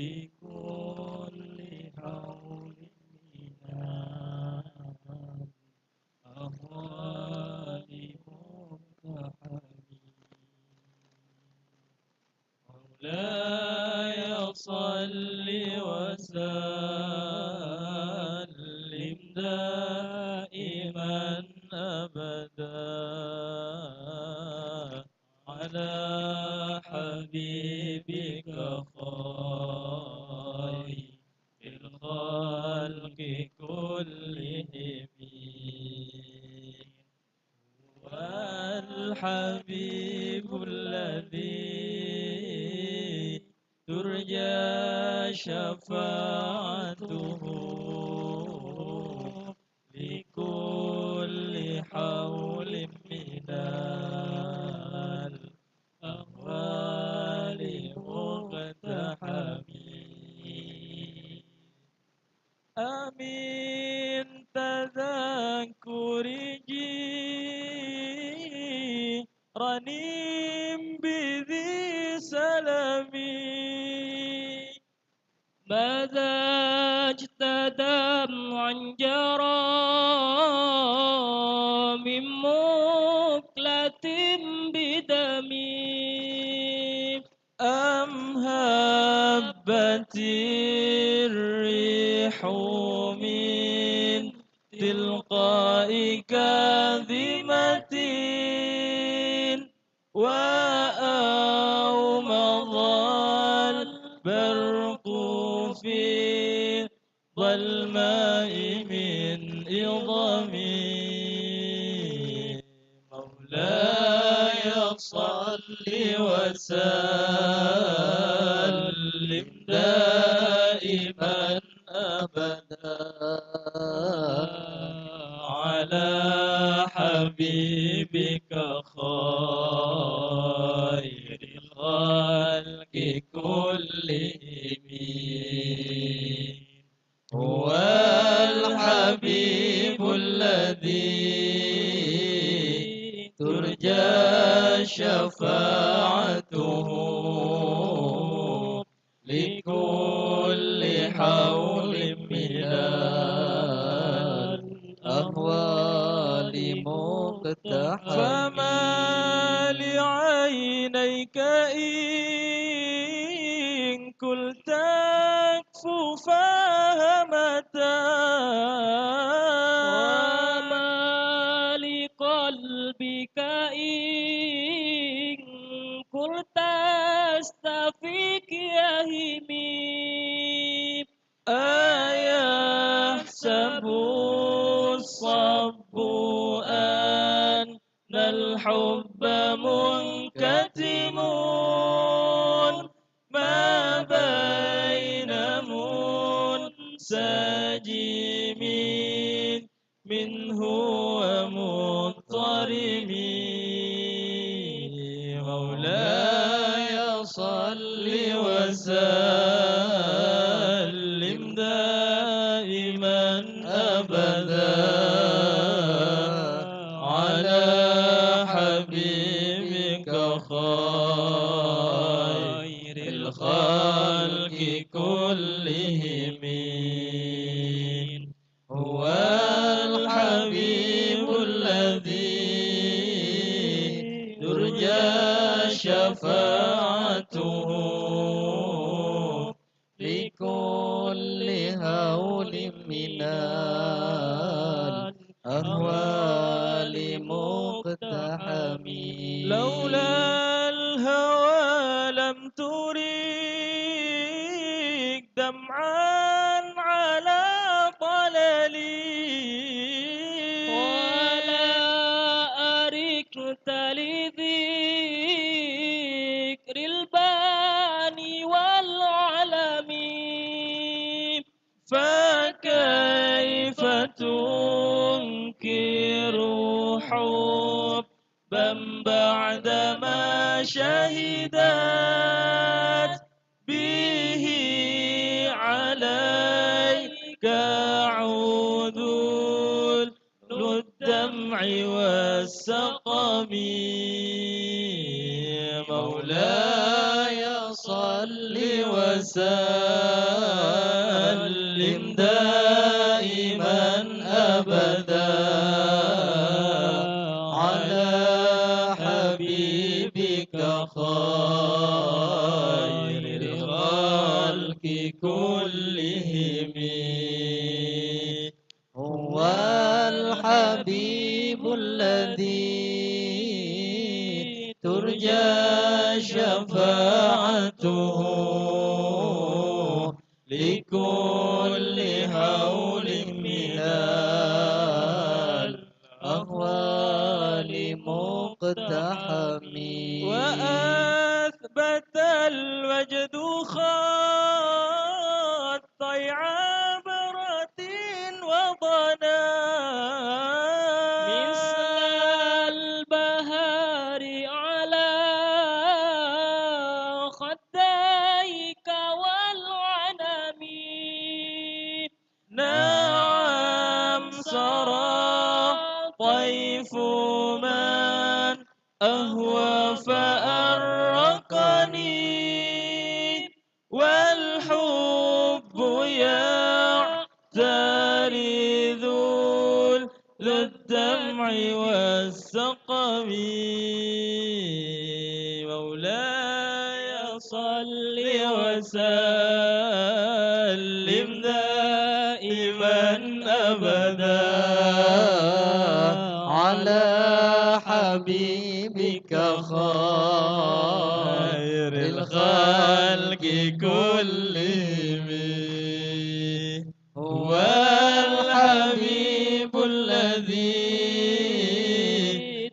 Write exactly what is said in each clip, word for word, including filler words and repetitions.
لكل حول من الأهوال مقتحم. مولاي صل وسلم دائما أبدا على حبيبك خير الخلق كلهم. هو الحبيب الذي ترجى شفاعته لكل حول من الأهوال مقتحم. آمين تذكر جيران بذي سلم. ماذا اجتدى عن جرى من مقلة بدم. أم هبت الريح من تلقاء كاظمة. وأومض البرق في ظلماء من عظم. مولاي صل وسلم دائما أبدا على حبيبك خير الخلق كلهم. هو الحبيب الذي ترجى شفاعته لكل حول من الأهوال مقتحم. فما لعينيك إن قلت أكف فهمتا. وما لقلبك إن قلت أستفق يهمي. أيحسب الصب أن الحب منكتم ما بين منسجم منه ومضطرم. مولاي صل وسلم دائما أبدا على حبيبك خير الخلق كلهم. هو الحبيب الذي ترجى شفاعته لكل هول من الأهوال مقتحم. لولا الهوى لم ترق دمعا على طلل. ولا أرقت لذكر الباني والعلم. فكيف تنكر حبا بعدما شهدت به عليك عذول الدمع والسقم. مولاي صل وسلم دائما أبدا على حبيبك خير الخلق كلهم. هو الحبيب الذي ترجى شفاعته لكل هول من الأهوال مقتحم. وأثبت الوجد خطي عبرة وضنا مثل البهار على خديك والغنم. نعم سرى طيف من أهوى فأرقني، والحب يعتري ذل الدمع والسقم. مولاي صل وسلم دائما أبدا على حبيبك خير الخلق كلهم. هو الحبيب الذي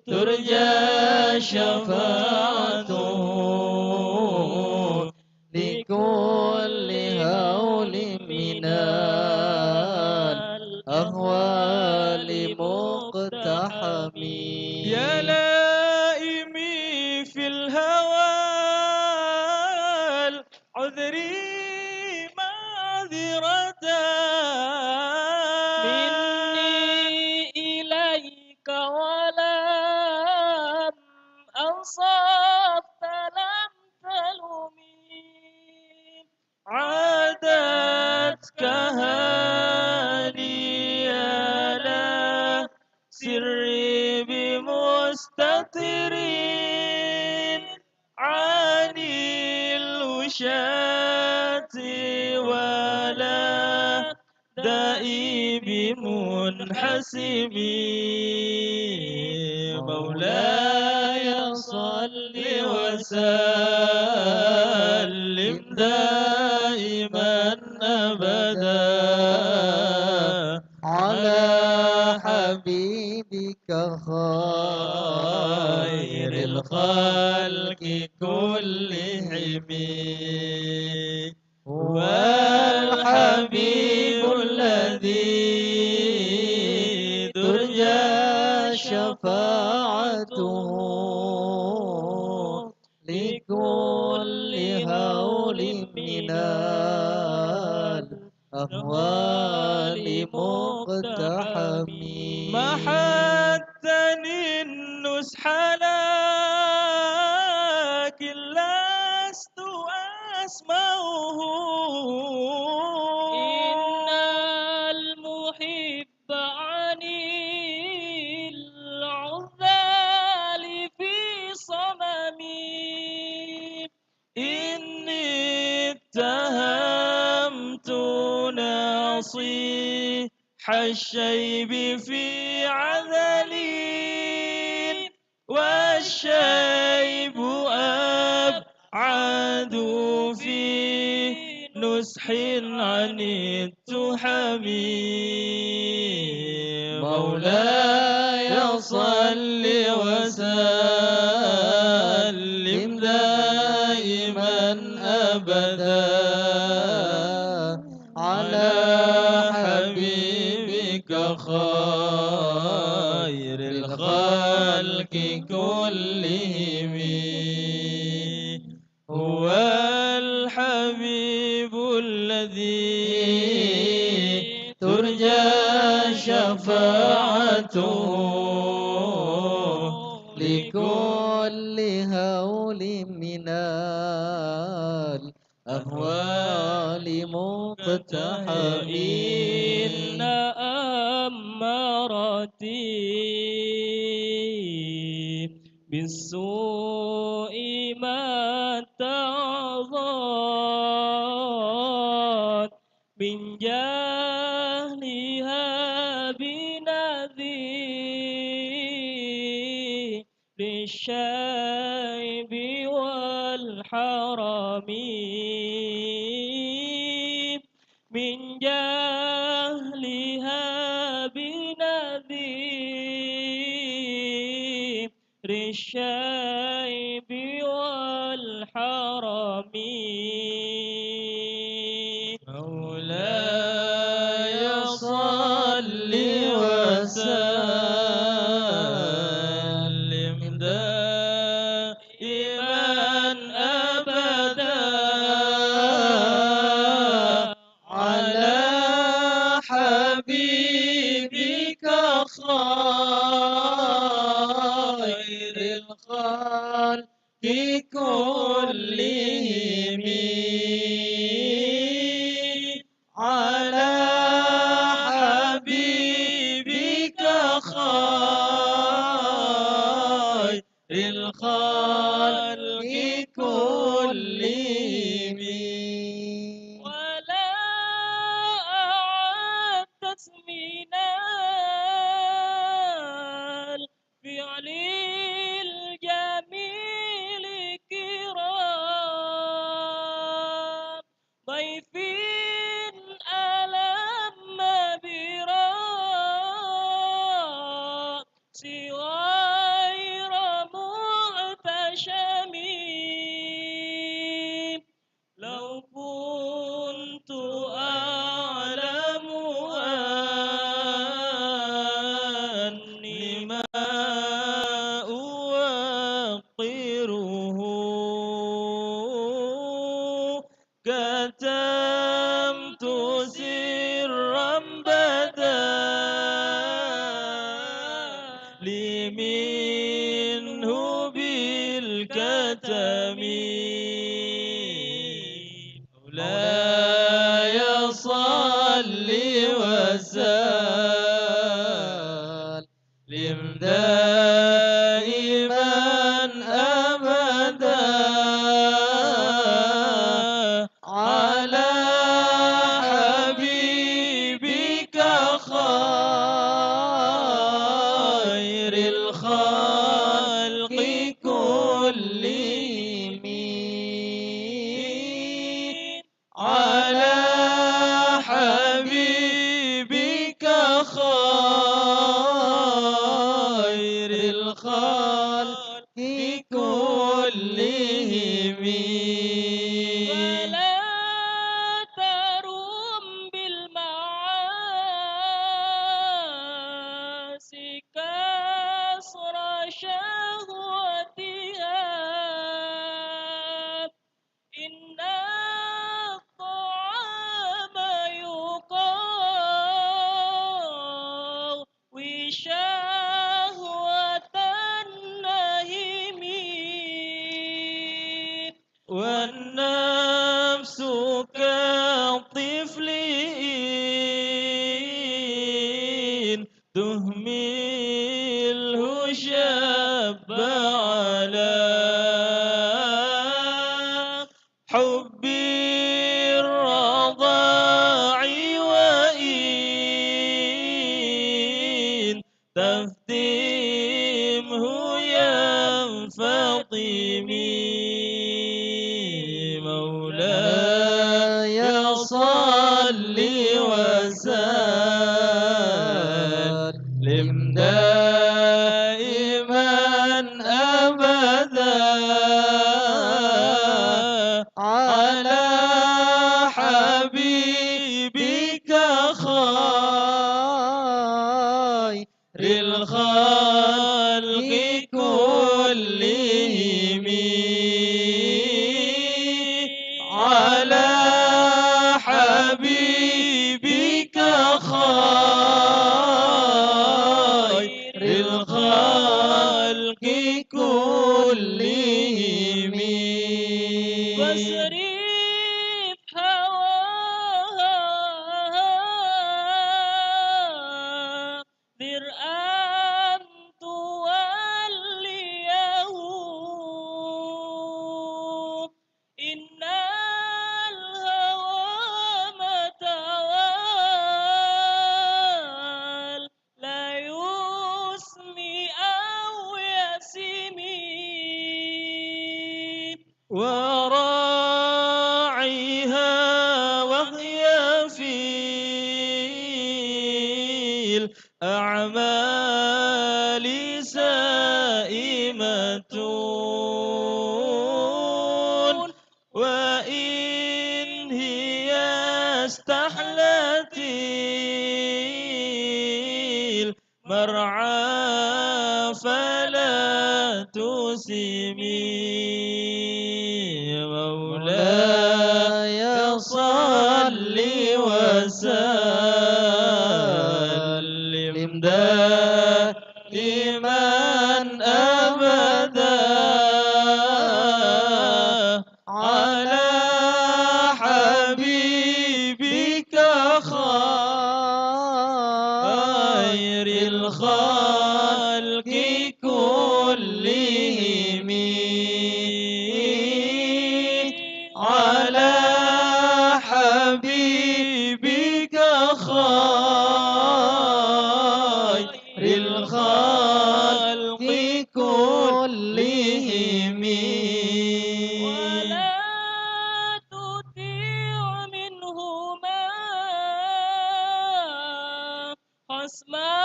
ترجى شفاعته لكل هول من الأهوال مقتحم. يا لائمي في الهوى عذري معذرة مني إليك، ولم أنصفت لم تلمي. عادتك هانية لا سري بمستتر عن الوشاة ولا دائي بمنحسم. مولاي صل وسلم دائما أبدا على حبيبك خير الخلق كلهم. هو الحبيب الذي ترجى شفاعته لكل هول من الأهوال مقتحم. محتني النصح لكن لست أسمعه. إن المحب عن العذال في صمم. إني اتهمت ناصح الشيب في عذلي، والشيب أبعد في نصح عن التهم. مولاي صل وسلم دائما أبدا على حبيبك خير الخلق كلهم. هو الحبيب الذي ترجى شفاعته لكل هول من الأهوال والمقتحمين. إن أمرتي بالسوء ما اتعظت من جهلها بنذير الشيب والحرم، من جهلها بنذير الشيب والحرم. مولاي صل وسلم دائما أبدا على حبيبك خير الخلق كلهم، على حبيبك خير الخلق كلهم. ولا أعدت من الفعل الجميل كرام ضيف ألم برأس غير محتشم. لو كنت أعلم أني ما أوقره كتمت سرا بدا لي منه بالكتم. مولاي صل وسلم دائما أبدا على حبيبك خير الخلق كلهم. على حبيبك خير الخلق كلهم. ولا ترم بالمعاصي كسر شهوتها. إن الطعام يقوي شهوة النهم، والنفس كالطفل إن تهمله شب على حب الرضاع، وإن تفتمه ينفطم. مولاي صل وسلم دائما أبدا على حبيبك خير الخلق كلهم، على حبيبك خير الخلق كلهم. وسري أن توليه إن الهوى متى ولى يسمي أو يسمي. وراعيها وهي في الأعمال سائمة، وإن هي استحلت المرعى فلا تسمي. مولاي صل وسلم دائما أبدا على حبيبك خير الخلق كلهم، على حبيبك خير الخلق كلهم. ولا تطع منهما خصما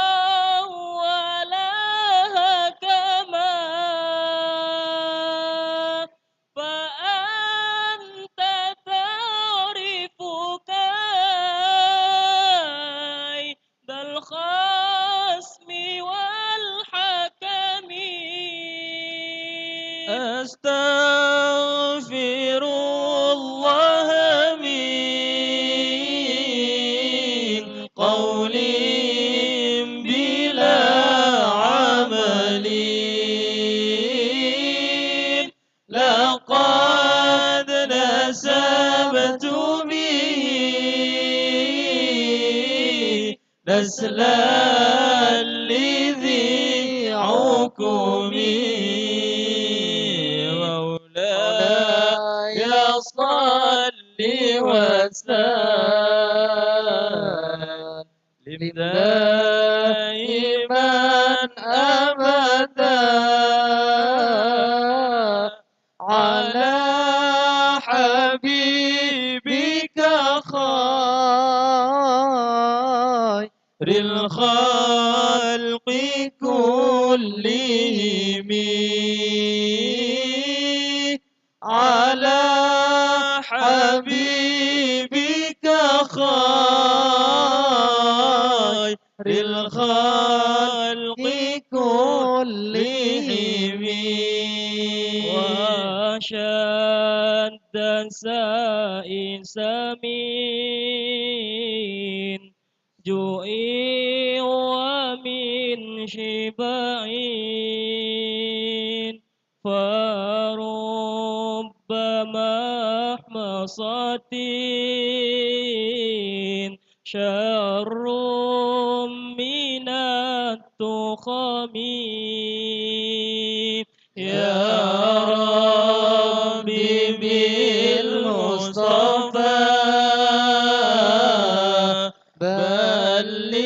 ولا حكما، فأنت تعرف كيد الخصم والحكم. أستغفر الله من قول بلا عمل، لقد نسبت به نسلا لذي عقم. مولاي صل وسلم دائما أبدا على حبيبك خير الخلق كلهم، على حبيبك خير الخلق كلهم. وأشد السائس من جوع ومن شبع، فرب مخمصة شر من التخم. يا رب بالمصطفى بلغ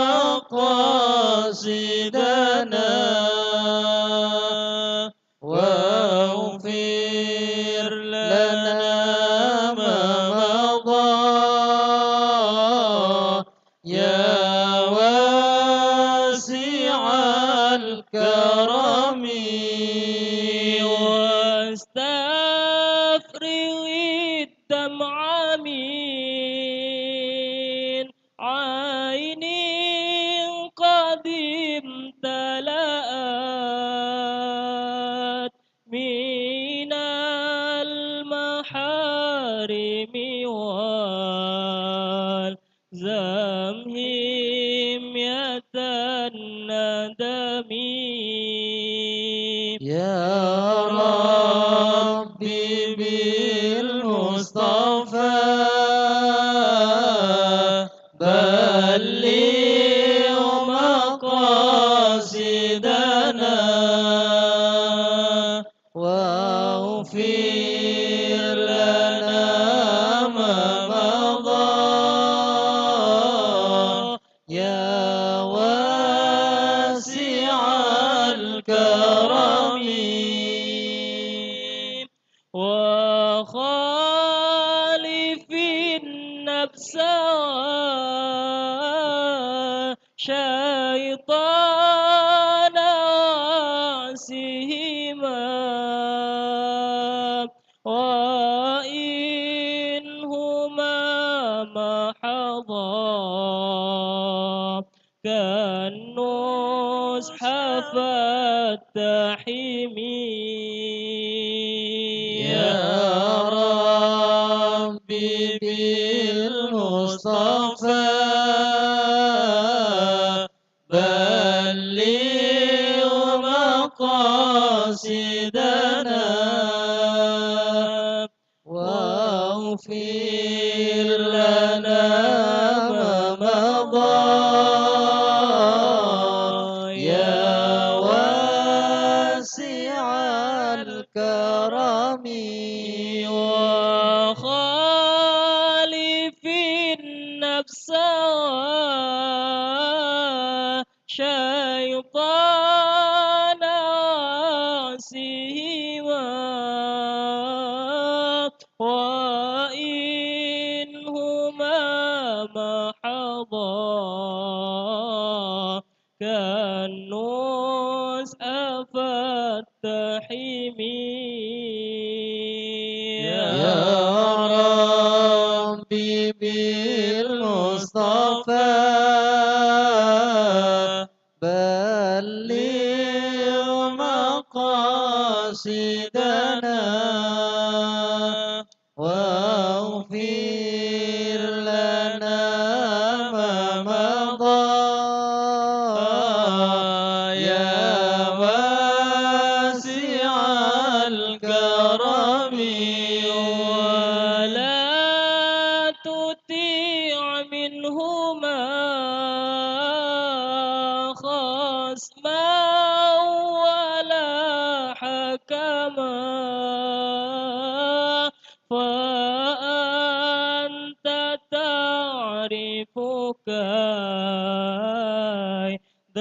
مقاصدنا، واغفر لنا ما مضى يا واسع الكرم. واستفرغ الدمع من عين قد امتلأت من المحارم والزمهم يتندم. يا رب بالمصطفى بلغ مضى يا واسع الكرم. وخالف النفس والشيطان وعصيهما، وإنهما محضا كالنصح فاتحمي. يا رب بالمصطفى بلغ مقاصدنا واغفر لنا ما مضى يا واسع الكرم. وخالف النفس والشيطان وعصيهما، وإنهما محضا كالنصح فاتحمي. يا رب بالمصطفى بلغ مقاصدنا واغفر لنا ما مضى يا واسع الكرم. ولا تطع منهما خصما ولا حكما، فأنت تعرف كيد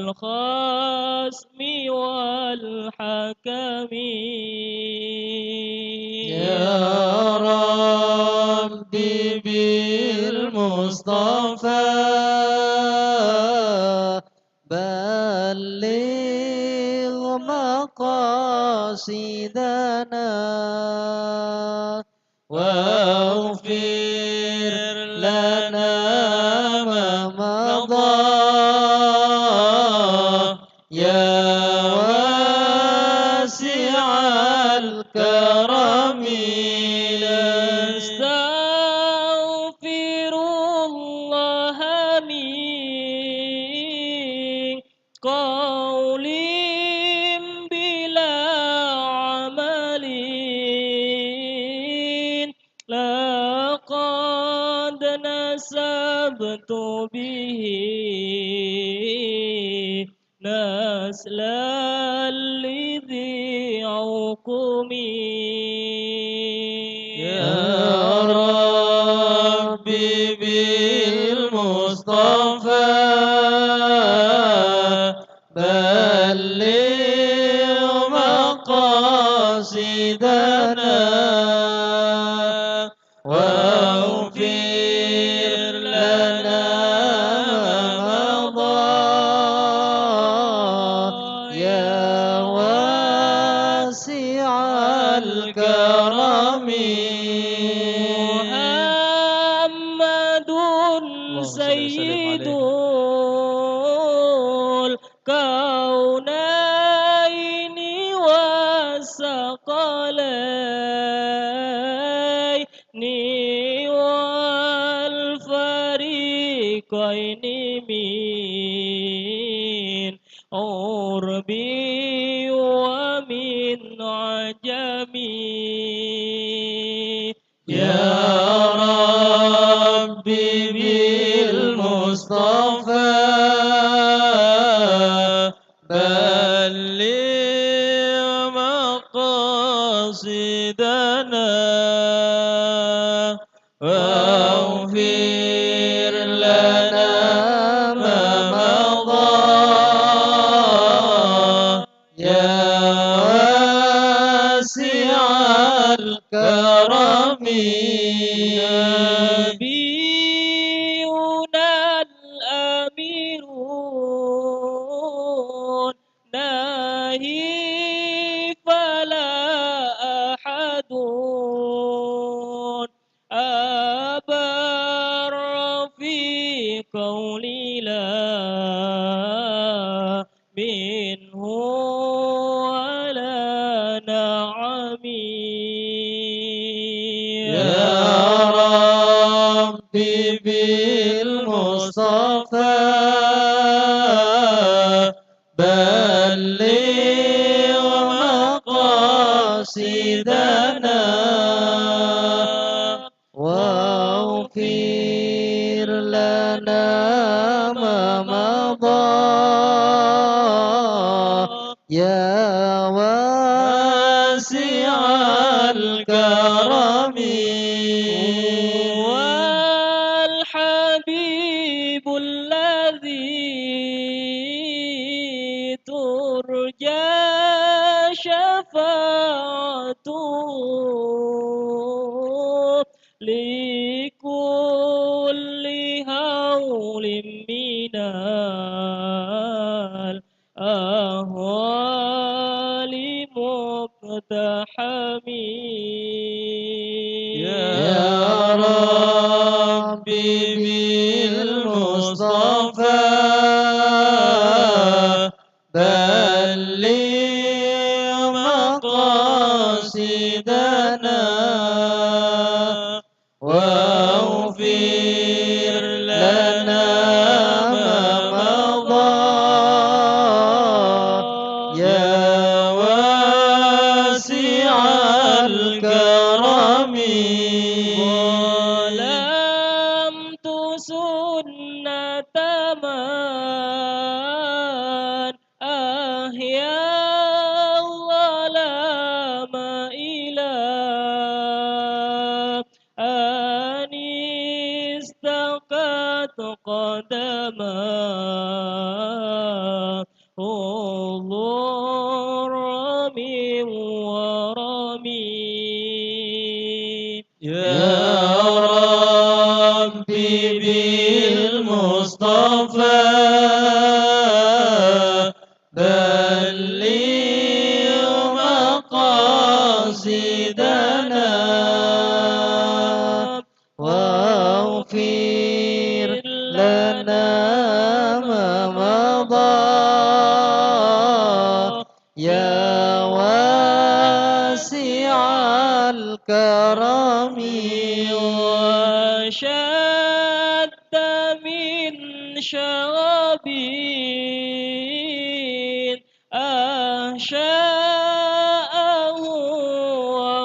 الخصم والحكم. يا رب بالمصطفى بلغ مقاصدنا واغفر لنا ما مضى يا واسع الكرم. نستغفر الله من قول بلا عمل لقد نسبت به نسلا لذي عقم. يا رب بالمصطفى بلغ مقاصدنا واغفر لنا ما مضى يا واسع الكرم. محمد اللهم صل وسلم عليه. سيد الكونين والثقلين والفريقين من عرب ومن عجم. يا رب بالمصطفى بلغ مقاصدنا واغفر لنا ما مضى يا واسع الكرم. نبينا الأمين ناهي فلا أحد أبر في قول لا منه ولا نعم. يا رب بالمصطفى بلغ مقاصدنا واغفر لنا ما مضى يا واسع الكرم. والحبيب الذي ترجى شفاعته لكل هول من الأهوال مقتحم. يا رب بالمصطفى بلغ مقاصدنا واغفر لنا ما مضى يا واسع الكرم. ظلمت سنة من أحيا الظلام إلى أن استقت قدماه الضر من ورم. يا رب بالمصطفى بلغ مقاصدنا واغفر لنا ما مضى يا واسع الكرم. وشد من شراب أحشاءه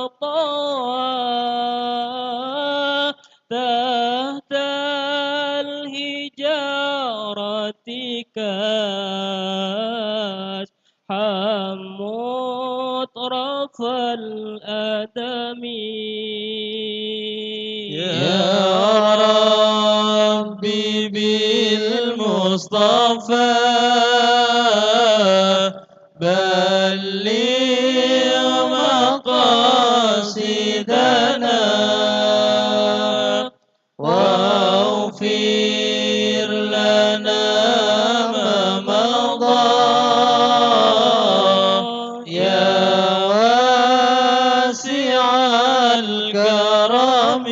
وطوى تحت الحجارة كاسحا مترف الأدم. يا رب بالمصطفى بلغ مقاصدنا واغفر لنا ما مضى يا واسع الكرم.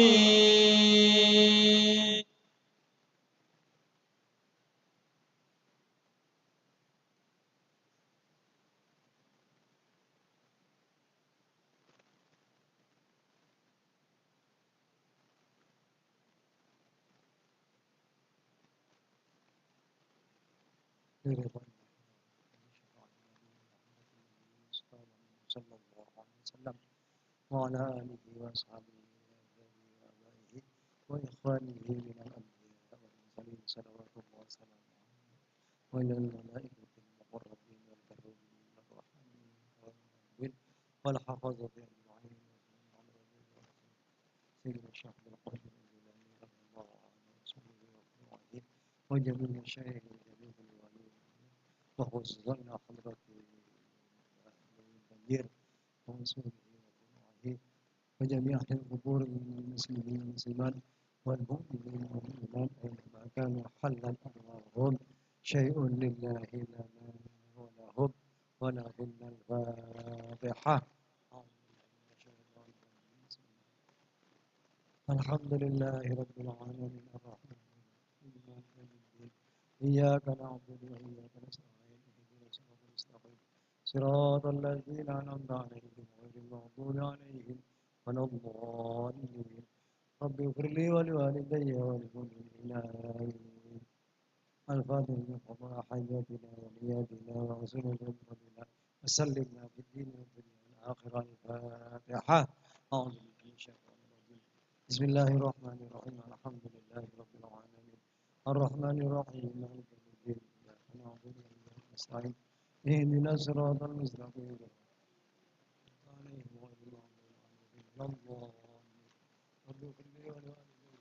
صلى الله عليه وسلم وعلى آله وأصحابه وأزواجه وأبائه وإخوانه من الأنبياء والمرسلين صلوات الله وسلامه عليه وعلى الملائكة المقربين والكريمين والرحمن والمنوين والحفظة أجمعين. سيدنا الشيخ عبد القادر وجميع مشايخ جميع الوالين، وخصوصا إلى حضرة أهل البدير ومسؤوله وفروعه وجميع أهل القبور من المسلمين والمسلمات والمؤمنين والمؤمنات أينما كانوا حلت أرواحهم، شيء لله لا لهم ولهم ولهن. الفاتحة. أعوذ بالله من الشيطان الرجيم. بسم الله. الحمد لله رب العالمين، الرحمن الرحيم، مالك يوم الدين، إياك نعبد وإياك نستعين، اهدنا الصراط المستقيم، صراط الذين أنعمت عليهم غير المغضوب عليهم ولا الضالين. رب اغفر لي ولوالدي وللمؤمنين آمين. الفاتحة لقضاء حاجاتنا ونياتنا وحسن ذنوبنا وسلمنا في الدين والدنيا والآخرة. الفاتحة. أعوذ بالله من الشيطان الرجيم. بسم الله الرحمن الرحيم. الحمد لله رب العالمين. الرحمن الرحيم. مالك يوم الدين. إياك نعبد وإياك نستعين. اهدنا الصراط المستقيم. صراط الذين أنعمت عليهم غير المغضوب عليهم ولا الضالين. رب اغفر لي ولوالدي.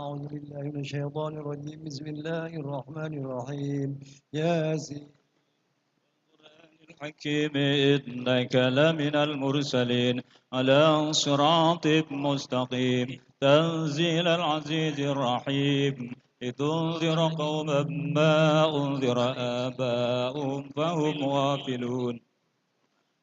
أعوذ بالله من الشيطان الرجيم. بسم الله الرحمن الرحيم. ياسين. القرآن الحكيم، إنك لمن المرسلين على صراط مستقيم. تنزيل العزيز الرحيم. لتنذر قوما ما أنذر آباؤهم فهم غافلون.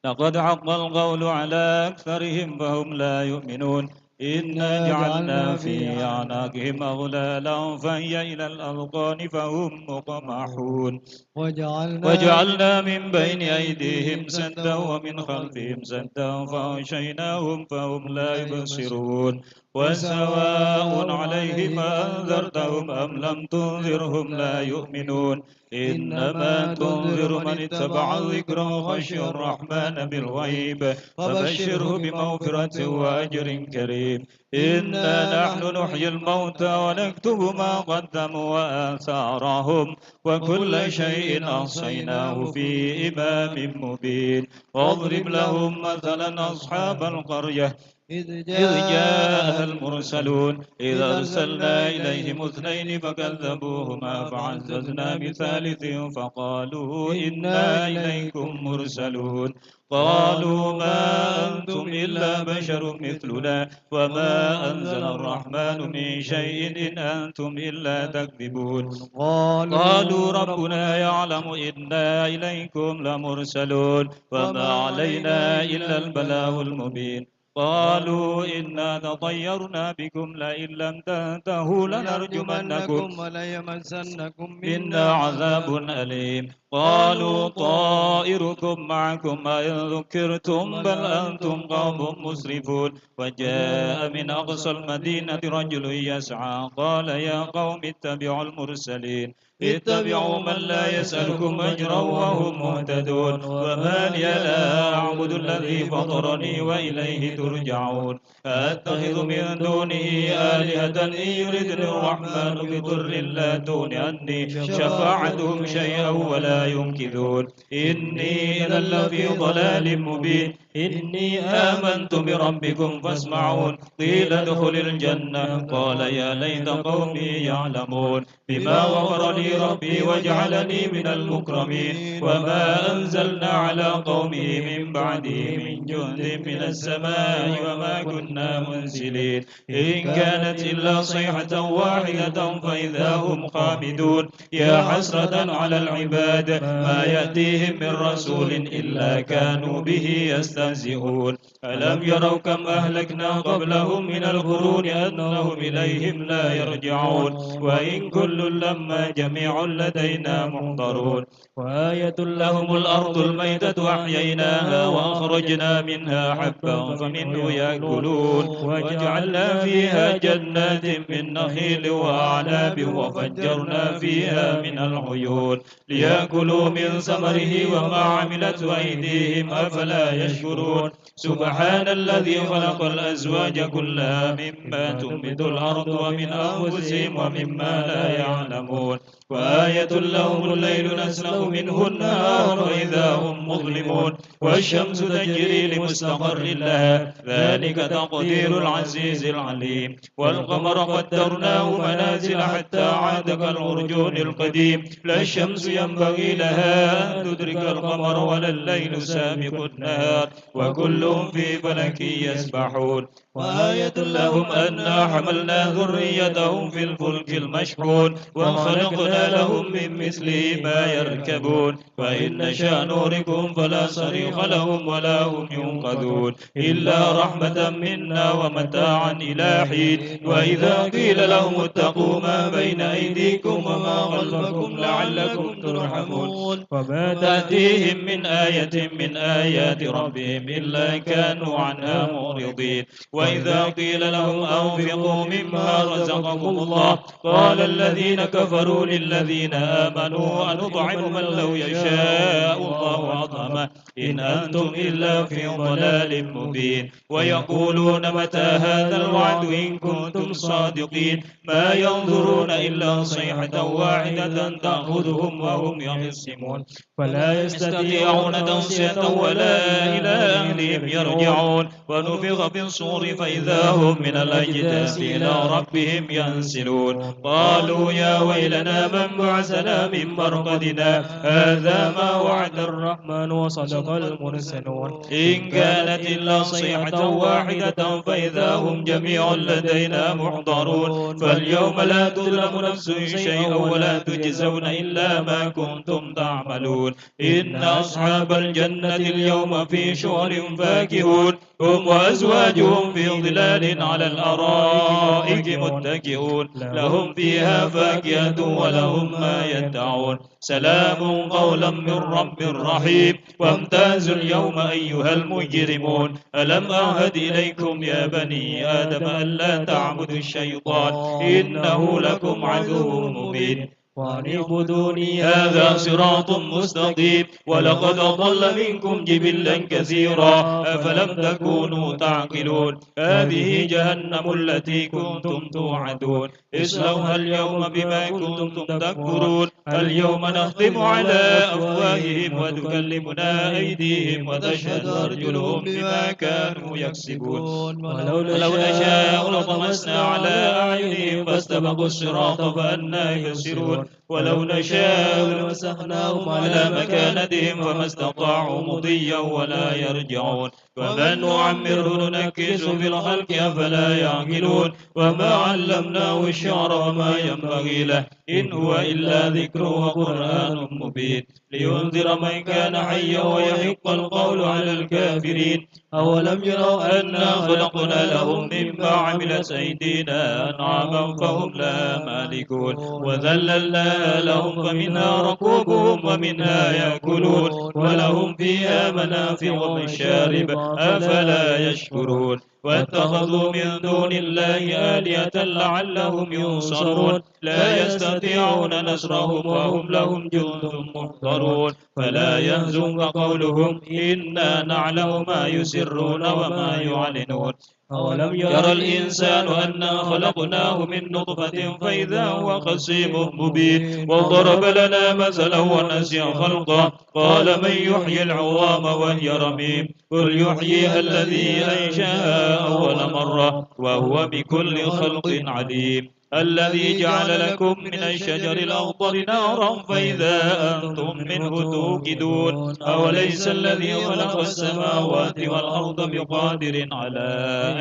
لقد حق القول على أكثرهم فهم لا يؤمنون. إنا جعلنا في أعناقهم أغلالا فهي إلى الأذقان فهم مقمحون. وجعلنا وجعلنا من بين أيديهم سدا ومن خلفهم سدا فأغشيناهم فهم لا يبصرون. وسواء عليهم أأنذرتهم أم لم تنذرهم لا يؤمنون. إنما تنذر من اتبع الذكر وخشي الرحمن بالغيب فبشره بمغفرة وأجر كريم. إنا نحن نحيي الموتى ونكتب ما قدموا وآثارهم وكل شيء أحصيناه في إمام مبين. واضرب لهم مثلا أصحاب القرية إذ جاءها المرسلون إذ أرسلنا إليهم اثنين فكذبوهما فعززنا بثالث فقالوا إنا إليكم مرسلون. قالوا ما أنتم إلا بشر مثلنا وما أنزل الرحمن من شيء إن أنتم إلا تكذبون. قالوا ربنا يعلم إنا إليكم لمرسلون وما علينا إلا البلاغ المبين. قالوا إنا تطيرنا بكم لئن لم تنتهوا لنرجمنكم وليمسنكم منا عذاب أليم. قالوا طائركم معكم أئن ذكرتم بل أنتم قوم مسرفون. وجاء من أقصى المدينة رجل يسعى قال يا قوم اتبعوا المرسلين. اتبعوا من لا يسألكم أجرا وهم مهتدون. وما لي لا أعبد الذي فطرني وإليه ترجعون. أأتخذ من دونه آلهة إن يردني الرحمن بضر لا تغن عني شفاعتهم شيئا ولا ينقذون. إني إذا لفي ضلال مبين. إني آمنت بربكم فاسمعون. قيل ادخل الجنة. قال يا ليت قومي يعلمون. بما غفر لي ربي وجعلني من المكرمين. وما أنزلنا على قومه من بعده من جند من السماء وما كنا منزلين. إن كانت إلا صيحة واحدة فإذا هم خامدون. يا حسرة على العباد ما يأتيهم من رسول إلا كانوا به يستهزئون. ألم يروا كم أهلكنا قبلهم من القرون أنهم إليهم لا يرجعون. وإن كل لما جميع لدينا محضرون. وآية لهم الأرض الميتة أحييناها وأخرجنا منها حبا فمنه يأكلون. وجعلنا فيها جنات من نخيل وأعناب وفجرنا فيها من العيون ليأكلوا من ثمره وما عملته أيديهم أفلا يشكرون. سبحان سبحان الذي خلق الأزواج كلها مما تنبت الأرض ومن أنفسهم ومما لا يعلمون. وآية لهم الليل نسلخ منه النهار فإذا هم مظلمون. والشمس تجري لمستقر لها ذلك تقدير العزيز العليم. والقمر قدرناه منازل حتى عاد كالعرجون القديم. لا الشمس ينبغي لها أن تدرك القمر ولا الليل سابق النهار وكل في فلك يسبحون. وآية لهم أنا حملنا ذريتهم في الفلك المشحون وخلقنا لهم من مثله ما يركبون وإن نشأ نغرقهم فلا صريخ لهم ولا هم ينقذون إلا رحمة منا ومتاعا إلى حين وإذا قيل لهم اتقوا ما بين أيديكم وما خلفكم لعلكم ترحمون وما تأتيهم من آية من آيات ربهم إلا كانوا عنها معرضين وإذا قيل لهم أنفقوا مما رزقكم الله قال الذين كفروا للذين آمنوا أنطعم من لو يشاء الله أطعمه إن أنتم إلا في ضلال مبين ويقولون متى هذا الوعد إن كنتم صادقين ما ينظرون إلا صيحة واحدة تأخذهم وهم يخصمون فلا يستطيعون توصية ولا إلى أهلهم يرجعون ونفخ في الصور فإذا هم من الأجداث إلى ربهم ينسلون قالوا يا ويلنا من بعثنا من مرقدنا هذا ما وعد الرحمن وصدق المرسلون إن كانت إلا صيحة واحدة فإذا هم جميع لدينا محضرون فاليوم لا تظلم نفس شيئا ولا تجزون إلا ما كنتم تعملون إن أصحاب الجنة اليوم في شغل فاكهون هم وأزواجهم في ظلال على الأرائك متكئون لهم فيها فاكهة ولهم ما يدعون سلام قولا من رب رحيم وامتازوا اليوم أيها المجرمون ألم أعهد إليكم يا بني آدم ألا تعبدوا الشيطان إنه لكم عدو مبين وأن اعبدوني هذا صراط مستقيم ولقد أضل منكم جبلا كثيرا أفلم تكونوا تعقلون هذه جهنم التي كنتم توعدون اصلوها اليوم بما كنتم تكفرون اليوم نختم على أفواههم وتكلمنا أيديهم وتشهد أرجلهم بما كانوا يكسبون ولو نشاء لطمسنا على أعينهم فاستبقوا الصراط فأنى يبصرون ولو نشاء لمسخناهم على مكانتهم فما استطاعوا مضيا ولا يرجعون ومن نعمره ننكسه في الخلق أفلا يعقلون وما علمناه الشعر وما ينبغي له إن هو إلا ذكر وقرآن مبين لينذر من كان حيا ويحق القول على الكافرين أولم يروا أنا خلقنا لهم مما عملت أيدينا أنعاما فهم لها مالكون وذللناها لهم فمنها ركوبهم ومنها يأكلون ولهم فيها منافع ومشارب أفلا يشكرون واتخذوا من دون الله آلهة لعلهم ينصرون لا يستطيعون نصرهم وهم لهم جند محضرون فلا يحزنك قولهم إنا نعلم ما يسرون وما يعلنون أولم ير الإنسان أنا خلقناه من نطفة فإذا هو خصيم مبين وضرب لنا مثلا ونسي خلقه قال من يحيي العظام وهي رميم قل يحييها الذي أنشأها أول مرة وهو بكل خلق عليم الذي جعل لكم من الشجر الأخضر نارا فإذا أنتم منه توقدون أوليس الذي خلق السماوات والأرض بقادر على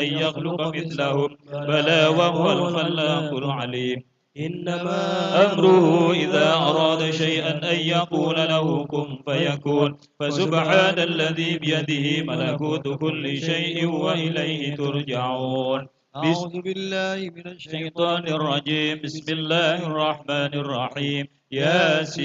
أن يخلق مثلهم بلى وهو الخلاق العليم إنما أمره إذا أراد شيئا أن يقول له كن فيكون فسبحان الذي بيده ملكوت كل شيء وإليه ترجعون أعوذ بالله من الشيطان الرجيم بسم الله الرحمن الرحيم يس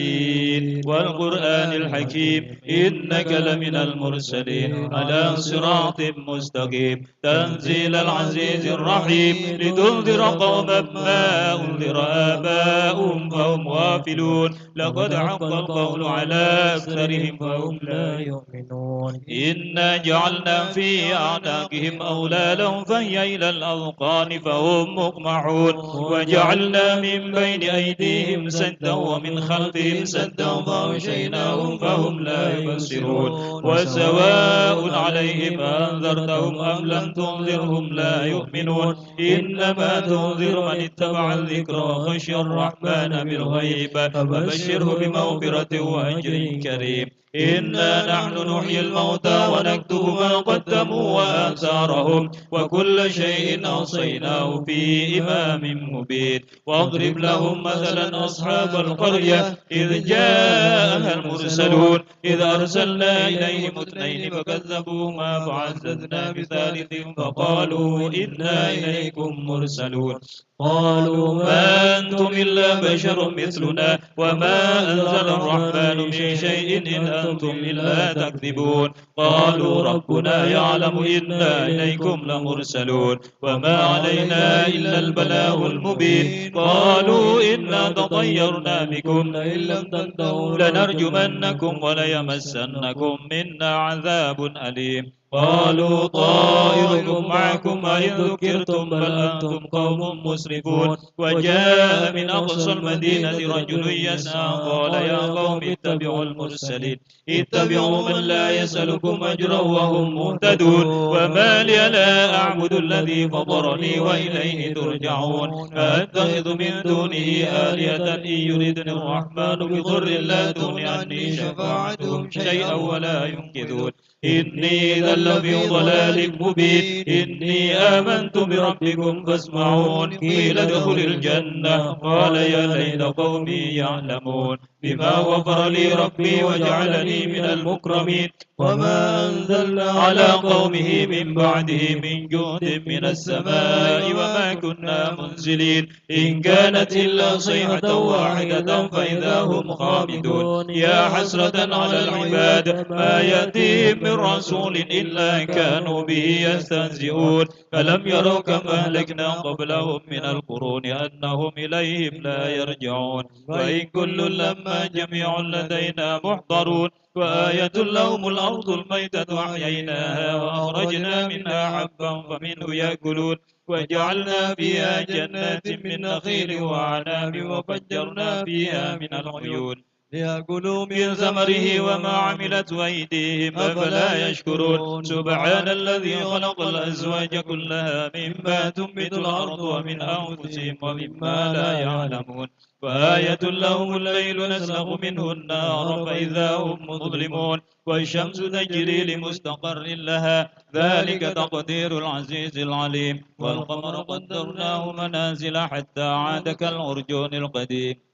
والقرآن الحكيم إنك لمن المرسلين على صراط مستقيم تنزيل العزيز الرحيم لتنذر قوما ما أنذر آباؤهم فهم غافلون لقد حق القول على أكثرهم فهم لا يؤمنون إنا جعلنا في أعناقهم أغلالا فهي إلى الأذقان فهم مقمحون وجعلنا من بين أيديهم سدا ومن خلفهم سدا فأغشيناهم فهم لا يبصرون وسواء عليهم أأنذرتهم أم لم تنذرهم لا يؤمنون إنما تنذر من اتبع الذكر وخشي الرحمن بالغيب فبشره بمغفرة وأجر كريم إنا نحن نحيي الموتى ونكتب ما قدموا وآثارهم وكل شيء أحصيناه في إمام مبين واضرب لهم مثلا أصحاب القرية إذ جاءها المرسلون إذ أرسلنا إليهم اثنين فكذبوهما فعززنا بثالث فقالوا إنا إليكم مرسلون قالوا ما أنتم إلا بشر مثلنا وما أنزل الرحمن من شيء إن أنتم إلا تكذبون قالوا ربنا يعلم إنا إليكم لمرسلون وما علينا إلا البلاغ المبين قالوا إنا تطيرنا بكم لئن لم تنتهوا لنرجمنكم وليمسنكم منا عذاب أليم قالوا طائركم معكم أئن ذكرتم بل أنتم قوم مسرفون وجاء من أقصى المدينة رجل يسعى قال يا قوم اتبعوا المرسلين اتبعوا من لا يسألكم أجرا وهم مهتدون وما لي لا أعبد الذي فطرني وإليه ترجعون أأتخذ من دونه آلهة إن يردن الرحمن بضر لا تغن عني شفاعتهم شيئا ولا ينقذون إني إذا لفي ضلال مبين إني آمنت بربكم فاسمعون قيل ادخل الجنة قال يا ليت قومي يعلمون بما غفر لي ربي وجعلني من المكرمين وما أنزلنا على قومه من بعده من جند من السماء وما كنا منزلين إن كانت إلا صيحة واحدة فإذا هم خامدون يا حسرة على العباد ما يأتيهم من رسول إلا كانوا به يستهزئون ألم يروا كم أهلكنا قبلهم من القرون أنهم إليهم لا يرجعون وإن كل لما جميع لدينا محضرون وآية لهم الأرض الميتة أحييناها وأخرجنا منها حبا فمنه يأكلون وجعلنا فيها جنات من نخيل وأعناب وفجرنا فيها من العيون ليأكلوا من ثمره وما عملته أيديهم أفلا يشكرون سبحان الذي خلق الأزواج كلها مما تنبت الأرض ومن أنفسهم ومما لا يعلمون وآية لهم الليل نسلخ منه النهار فإذا هم مظلمون والشمس تجري لمستقر لها ذلك تقدير العزيز العليم والقمر قدرناه منازل حتى عاد كالعرجون القديم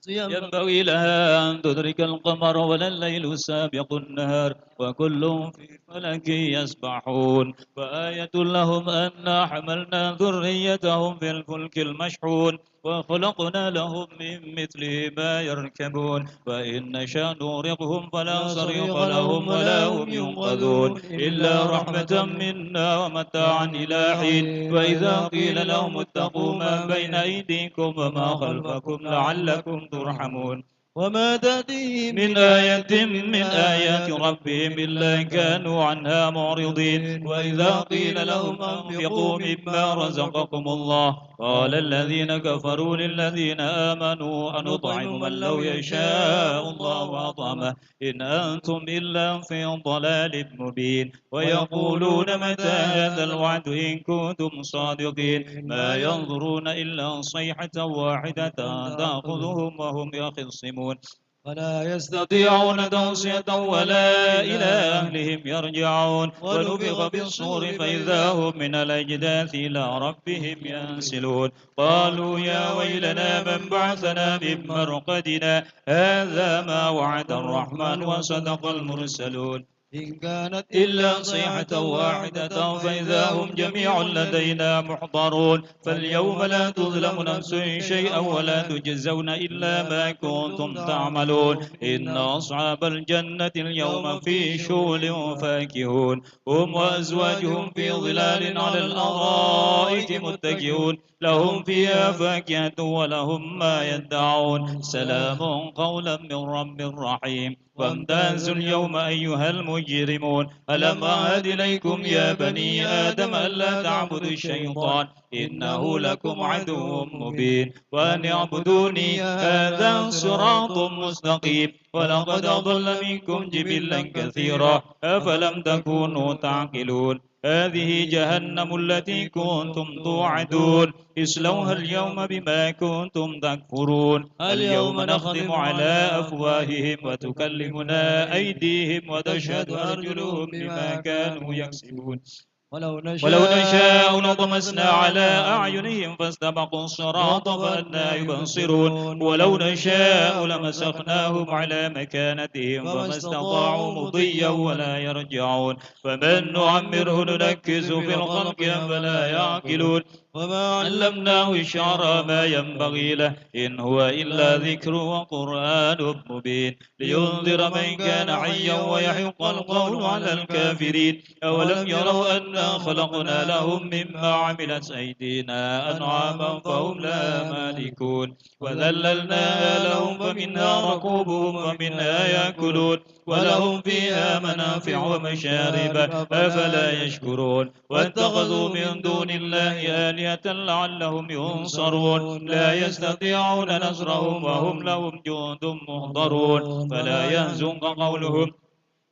ينبغي لها أن تدرك القمر ولا الليل سابق النهار وكل في فلك يسبحون وآية لهم أنا حملنا ذريتهم في الفلك المشحون وخلقنا لهم من مثله ما يركبون وإن نشأ نغرقهم فلا صريخ لهم ولا هم ينقذون إلا رحمة منا ومتاعا إلى حين وإذا قيل لهم اتقوا ما بين أيديكم وما خلفكم لعلكم ترحمون وما تأتيهم من آية من آيات ربهم إلا كانوا عنها معرضين وإذا قيل لهم أنفقوا مما رزقكم الله قال الذين كفروا للذين آمنوا أنطعم من لو يشاء الله أطعمه إن أنتم إلا في ضلال مبين ويقولون متى هذا الوعد إن كنتم صادقين ما ينظرون إلا صيحة واحدة تأخذهم وهم يخصمون فلا يستطيعون توصية ولا إلى أهلهم يرجعون ونفخ في الصور فإذا هم من الأجداث إلى ربهم ينسلون قالوا يا ويلنا من بعثنا من مرقدنا هذا ما وعد الرحمن وصدق المرسلون إن كانت إلا صيحة واحدة فإذا هم جميع لدينا محضرون. فاليوم لا تظلم نفس شيئا ولا تجزون إلا ما كنتم تعملون. إن أصحاب الجنة اليوم في شغل فاكهون. هم وأزواجهم في ظلال على الأرائك متكئون. لهم فيها فاكهة ولهم ما يدعون. سلام قولا من رب رحيم. وامتازوا اليوم أيها المجرمون. ألم أعهد إليكم يا بني آدم ألا تعبدوا الشيطان إنه لكم عدو مبين. وأن اعبدوني هذا صراط مستقيم. ولقد أضل منكم جبلا كثيرا أفلم تكونوا تعقلون. هذه جهنم التي كنتم توعدون. اصلوها اليوم بما كنتم تكفرون. اليوم نختم على أفواههم وتكلمنا أيديهم وتشهد أرجلهم بما كانوا يكسبون. ولو نشاء لطمسنا على أعينهم فاستبقوا الصراط فأنى يبصرون. ولو نشاء لمسخناهم على مكانتهم فما استطاعوا مضيا ولا يرجعون. فمن نعمره ننكسه في الخلق أفلا يعقلون. وما علمناه الشعر ما ينبغي له إن هو إلا ذكر وقرآن مبين. لينذر من كان حيا ويحق القول على الكافرين. أولم يروا أنا خلقنا لهم مما عملت أيدينا أنعاما فهم لها مالكون. وذللناها لهم فمنها ركوبهم ومنها يأكلون. ولهم فيها منافع ومشارب أفلا يشكرون. واتخذوا من دون الله آلهة لعلهم ينصرون. لا يستطيعون نصرهم وهم لهم جند محضرون. فلا يحزنك قولهم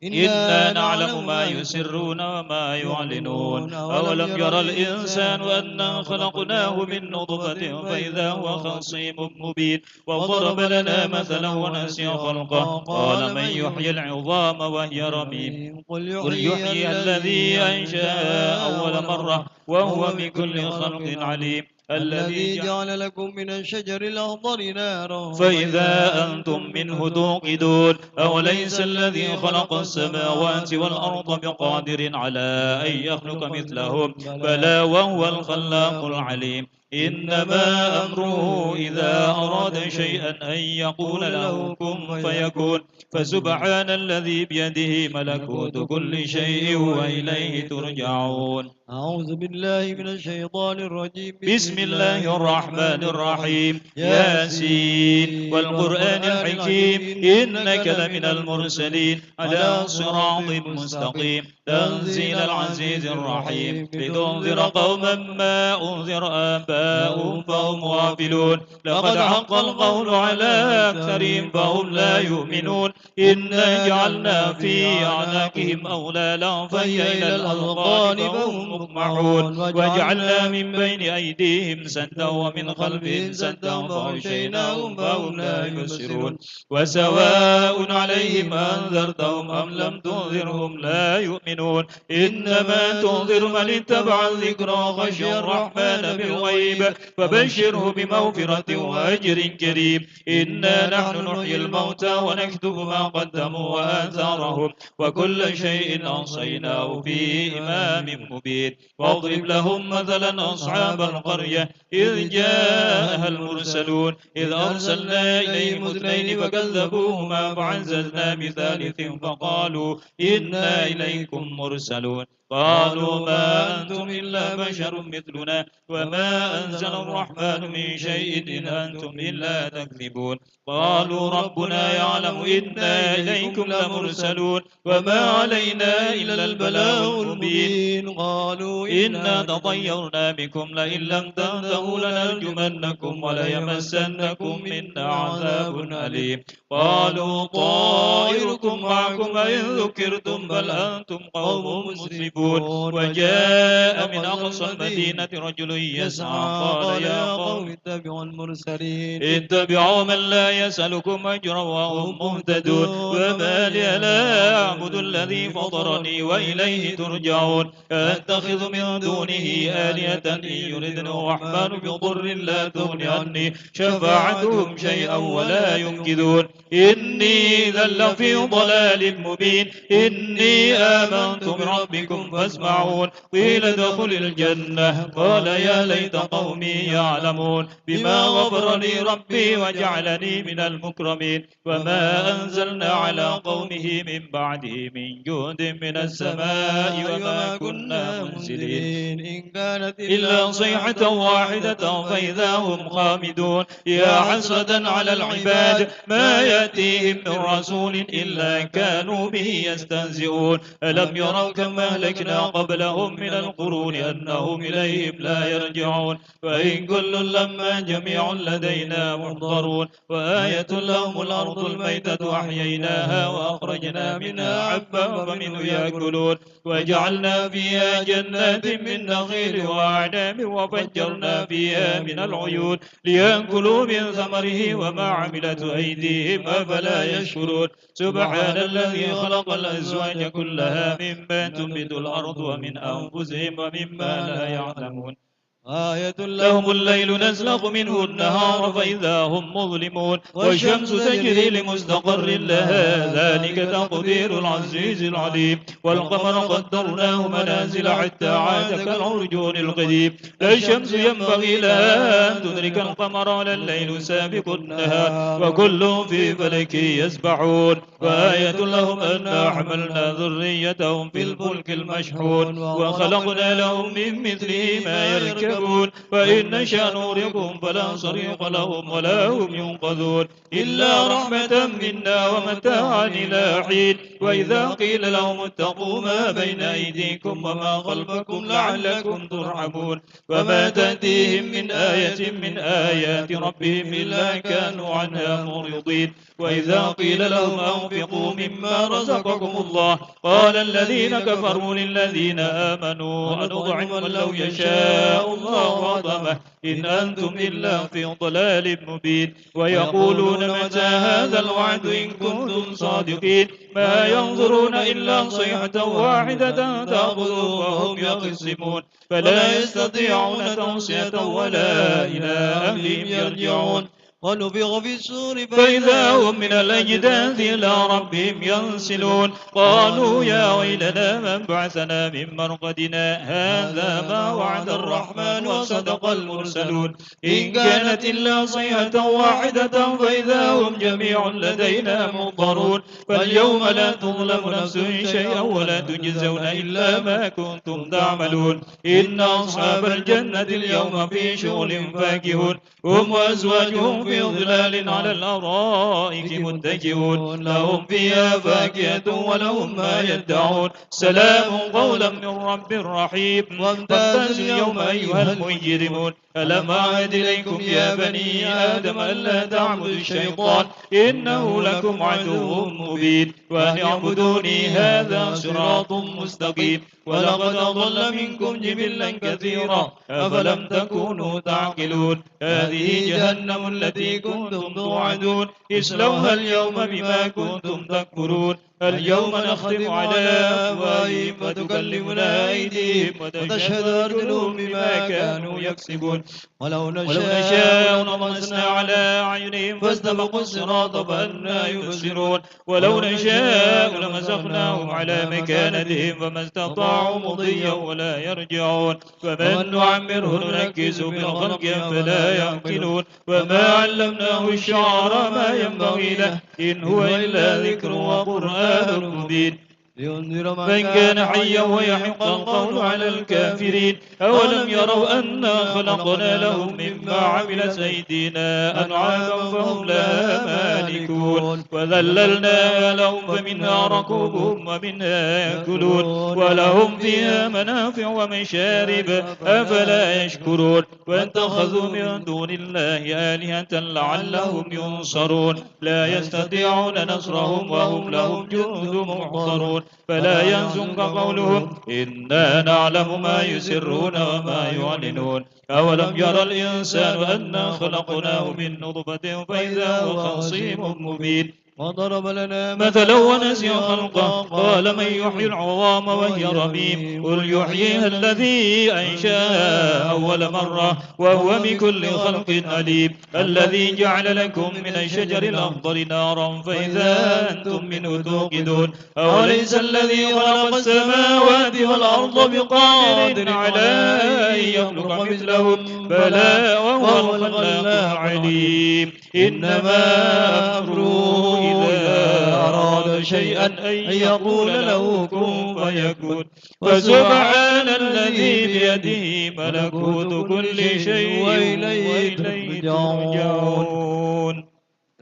إنا نعلم ما يسرون وما يعلنون. أولم ير الإنسان أنا خلقناه من نطفة فإذا هو خصيم مبين. وضرب لنا مثلا ونسي خلقه قال من يحيي العظام وهي رميم. قل يحييها الذي أنشأها أول مرة وهو بكل خلق عليم. الذي جعل لكم من الشجر الأخضر نارا فإذا أنتم منه توقدون. أوليس الذي خلق السماوات والأرض بقادر على أن يخلق مثلهم؟ بلى وهو الخلاق العليم. إنما أمره إذا أراد شيئا أن يقول له كن فيكون. فسبحان الذي بيده ملكوت كل شيء وإليه ترجعون. أعوذ بالله من الشيطان الرجيم. بسم الله الرحمن الرحيم. ياسين. والقرآن الحكيم. إنك لمن المرسلين على صراط مستقيم. تنزيل العزيز الرحيم. لتنذر قوما ما أنذر آباؤهم فهم غافلون. لقد حق القول على أكثرهم فهم لا يؤمنون. إنا جعلنا في أعناقهم أغلالا فهي إلى الأذقان فهم مقمحون. وجعلنا من بين أيديهم سدا ومن خلفهم سدا فأغشيناهم فهم لا يبصرون. وسواء عليهم أنذرتهم أم لم تنذرهم لا يؤمنون. إنما تنذر من اتبع الذكر وخشي الرحمن بالغيب فبشره بمغفرة وأجر كريم. إنا نحن نحيي الموتى ونكتب ما قدموا وآثارهم وكل شيء أحصيناه في إمام مبين. واضرب لهم مثلا أصحاب القرية إذ جاءها المرسلون إذ أرسلنا إليهم اثنين فكذبوهما فعززنا بثالث فقالوا إنا إليكم مرسلون. قالوا ما أنتم إلا بشر مثلنا وما أنزل الرحمن من شيء إن أنتم إلا تكذبون. قالوا ربنا يعلم إنا إليكم لمرسلون وما علينا إلا البلاغ المبين. قالوا إنا تطيرنا بكم لئن لم تنتهوا لنرجمنكم وليمسنكم منا عذاب أليم. قالوا طائركم معكم أئن ذكرتم بل أنتم قوم مسرفون. وجاء من أقصى المدينة رجل يسعى قال يا قوم اتبعوا المرسلين. اتبعوا من لا يسألكم أجرا وهم مهتدون. وما لي لا أعبد الذي فطرني وإليه ترجعون. أأتخذ من دونه آلهة إن يردن الرحمن بضر لا تغن عني شفاعتهم شيئا ولا ينقذون. إني إذا لفي ضلال مبين. إني آمنت بربكم فاسمعون. قيل ادخل الجنة. قال يا ليت قومي يعلمون. بما غفر لي ربي وجعلني من المكرمين. وما أنزلنا على قومه من بعده من جند من السماء وما كنا منزلين. إن كانت إلا صيحة واحدة فإذا هم خامدون. يا حسرة على العباد ما يأتيهم من رسول إلا كانوا به يستهزئون. ألم يروا كم أهلكنا قبلهم من القرون أنهم إليهم لا يرجعون. وإن كل لما جميع لدينا محضرون. وآية لهم الأرض الميتة أحييناها وأخرجنا منها حبا فمنه يأكلون. وجعلنا فيها جنات من نخيل وأعناب وفجرنا فيها من العيون ليأكلوا من ثمره وما عملته أيديهم أفلا يشكرون. سبحان الذي خلق الأزواج كلها مما تنبت الأرض ومن أنفسهم ومما لا يعلمون. آية لهم الليل نسلخ منه النهار فإذا هم مظلمون. والشمس تجري لمستقر لها ذلك تقدير العزيز العليم. والقمر قدرناه منازل حتى عاد كالعرجون القديم. لا الشمس ينبغي لها أن تدرك القمر ولا الليل سابق النهار وكل في فلك يسبحون. وآية لهم أنا حملنا ذريتهم في الفلك المشحون وخلقنا لهم من مثله ما يركبون وإن نشأ نغرقهم فلا صريخ لهم ولا هم ينقذون إلا رحمة منا ومتاعا إلى حين وإذا قيل لهم اتقوا ما بين أيديكم وما خلفكم لعلكم ترحمون وما تأتيهم من آية من آيات ربهم إلا كانوا عنها معرضين وإذا قيل لهم أنفقوا مما رزقكم الله قال الذين كفروا للذين آمنوا أنطعم من لو يشاء الله أطعمه إن أنتم إلا في ضلال مبين ويقولون متى هذا الوعد إن كنتم صادقين ما ينظرون إلا صيحة واحدة تأخذهم وهم يخصمون فلا يستطيعون توصية ولا إلى أهلهم يرجعون ونفخ في الصور فإذا هم من الأجداث إلى ربهم ينسلون قالوا يا ويلنا من بعثنا من مرقدنا هذا ما وعد الرحمن وصدق المرسلون إن كانت إلا صيحة واحدة فإذا هم جميع لدينا محضرون فاليوم لا تظلم نفس شيئا ولا تجزون إلا ما كنتم تعملون إن أصحاب الجنة اليوم في شغل فاكهون هم وأزواجهم في ظلال على الأرائك متكئون لهم فيها فاكهة ولهم ما يدعون سلام قولا من رب رحيم وامتازوا اليوم أيها المجرمون ألم أعهد إليكم يا بني آدم ألا تعبدوا الشيطان إنه لكم عدو مبين وأن اعبدوني هذا صراط مستقيم ولقد أضل منكم جبلا كثيرا أفلم تكونوا تعقلون هذه جهنم التي كنتم توعدون اصلوها اليوم بما كنتم تكفرون اليوم نختم على أفواههم وتكلمنا أيديهم وتشهد أرجلهم بما كانوا يكسبون ولو نشاء لطمسنا على أعينهم فاستبقوا الصراط فأنى يبصرون ولو نشاء لمسخناهم على مكانتهم فما استطاعوا مضيا ولا يرجعون ومن نعمره ننكسه في الخلق أفلا يعقلون وما علمناه الشعر ما ينبغي له إن هو إلا ذكر وقرآن مبين لينذر من كان حيا ويحق القول على الكافرين أولم يروا أنا خلقنا لهم مما عملت أيدينا أنعاما فهم لها مالكون وذللناها لهم فمنها ركوبهم ومنها يأكلون ولهم فيها منافع ومشارب أفلا يشكرون واتخذوا من دون الله آلهة لعلهم ينصرون لا يستطيعون نصرهم وهم لهم جند محضرون فلا يحزنك قولهم، إنا نعلم ما يسرون وما يعلنون. أولم ير الإنسان أنا خلقناه من نطفة فإذا هو خصيم مبين. وضرب لنا مثلا ونسي خلقه، قال من يحيي العظام وهي رميم. قل يحييها الذي أنشأها أول مرة وهو بكل خلق عليم. الذي جعل لكم من الشجر الأخضر نارا فإذا أنتم منه توقدون. أوليس الذي خلق السماوات والأرض بقادر على أن يخلق مثلهم؟ بلى وهو الخلاق العليم. إنما أمره إذا أراد شيئا أن يقول له كن فيكون. فسبحان الذي بيده ملكوت كل شيء وإليه ترجعون.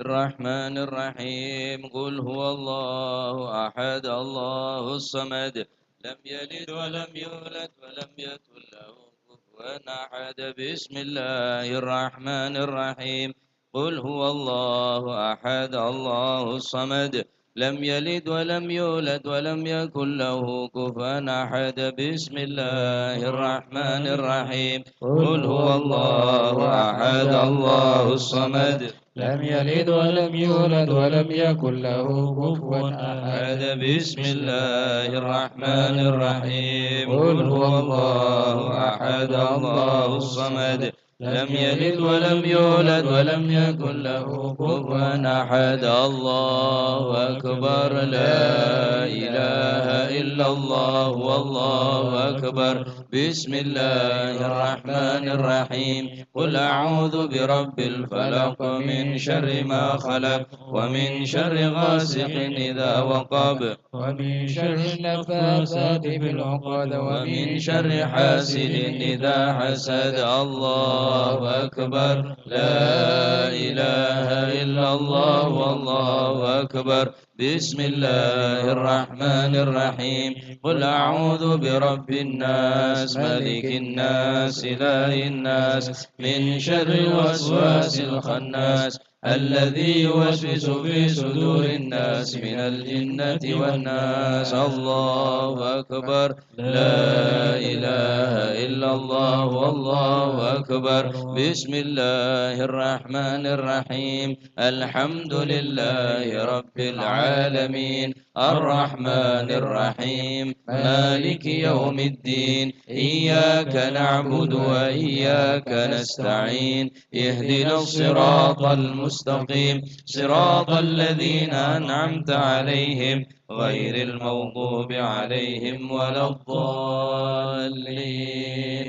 الرحمن الرحيم. قل هو الله أحد، الله الصمد، لم يلد ولم يولد ولم يكن له كفوا أحد. بسم الله الرحمن الرحيم. قل هو الله أحد، الله الصمد، لم يلد ولم يولد ولم يكن له كفوا أحد. بسم الله الرحمن الرحيم. قل هو الله أحد، الله الصمد، لم يلد ولم يولد ولم يكن له كفوا أحد. بسم الله الرحمن الرحيم. قل هو الله أحد، الله الصمد، لم يلد ولم يولد ولم يكن له كفوا أحد. الله أكبر. لا إله إلا الله، والله أكبر. بسم الله الرحمن الرحيم. قل أعوذ برب الفلق، من شر ما خلق، ومن شر غاسق إذا وقب، ومن شر النفاثات في العقد، ومن شر حاسد إذا حسد. الله أكبر. لا إله إلا الله، والله أكبر. بسم الله الرحمن الرحيم. قل أعوذ برب الناس، ملك الناس، إله الناس، من شر الوسواس الخناس، الذي يوسوس في صدور الناس من الجنة والناس. الله أكبر. لا إله إلا الله، والله أكبر. بسم الله الرحمن الرحيم. الحمد لله رب العالمين. الرحمن الرحيم. مالك يوم الدين. إياك نعبد وإياك نستعين. اهدنا الصراط المستقيم. صراط الذين أنعمت عليهم غير المغضوب عليهم ولا الضالين.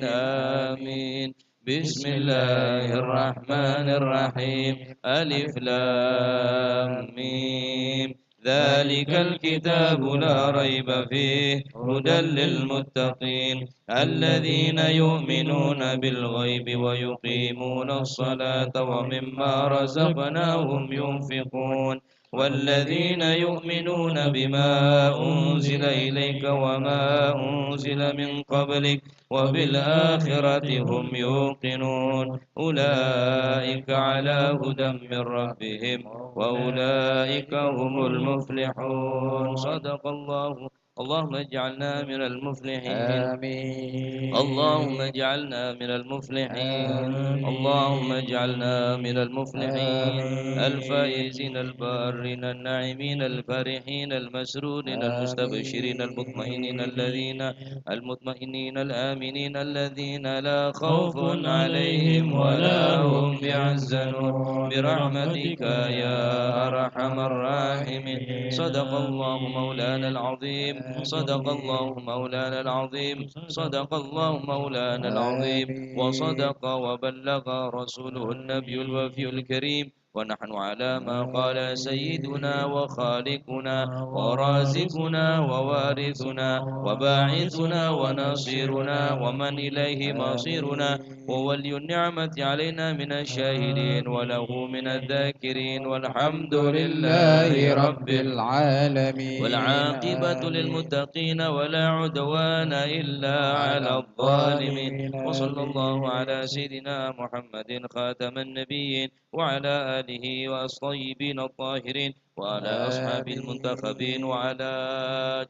آمين. بسم الله الرحمن الرحيم. ألف لام ميم. ذلك الكتاب لا ريب فيه هدى للمتقين الذين يؤمنون بالغيب ويقيمون الصلاة ومما رزقناهم ينفقون والذين يؤمنون بما أنزل إليك وما أنزل من قبلك وبالآخرة هم يوقنون. أولئك على هدى من ربهم وأولئك هم المفلحون. صدق الله. اللهم اجعلنا من المفلحين. آمين. اللهم اجعلنا من المفلحين. آمين. اللهم اجعلنا من المفلحين. آمين. الفائزين البارين الناعمين الفرحين المسرورين آمين. المستبشرين المطمئنين الذين المطمئنين الآمنين الذين لا خوف عليهم ولا هم يحزنون برحمتك يا أرحم الراحمين. صدق الله مولانا العظيم. صدق الله مولانا العظيم. صدق الله مولانا العظيم. وصدق وبلغ رسوله النبي الوفي الكريم. ونحن على ما قال سيدنا وخالقنا ورازقنا ووارثنا وباعثنا ونصيرنا ومن إليه مصيرنا وولي النعمة علينا من الشاهدين وله من الذاكرين والحمد لله رب العالمين. والعاقبة للمتقين ولا عدوان إلا على الظالمين. وصلى الله على سيدنا محمد خاتم النبيين وعلى آله والطيبين الطاهرين وعلى أصحاب المنتخبين وعلى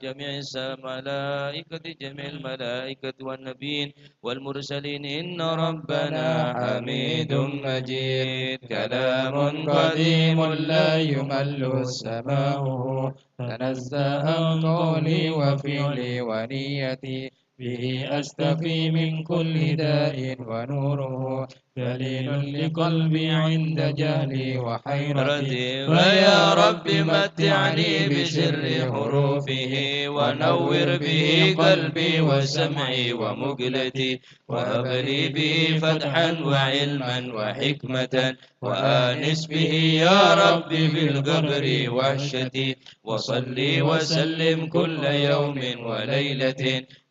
جميع الس-، ملائكة، جميع الملائكة والنبيين والمرسلين. إن ربنا حميد مجيد. كلام قديم لا يمل سماعه، تنزه عن قولي وفعلي ونيتي، به أشتفي من كل داء ونوره دليل لقلبي عند جهلي وحيرتي. فيا رب متعني بسر حروفه، ونور به قلبي وسمعي ومقلتي، وهب لي به فتحا وعلما وحكمة، وآنس به يا رب في القبر وحشتي. وصل وسلم كل يوم وليلة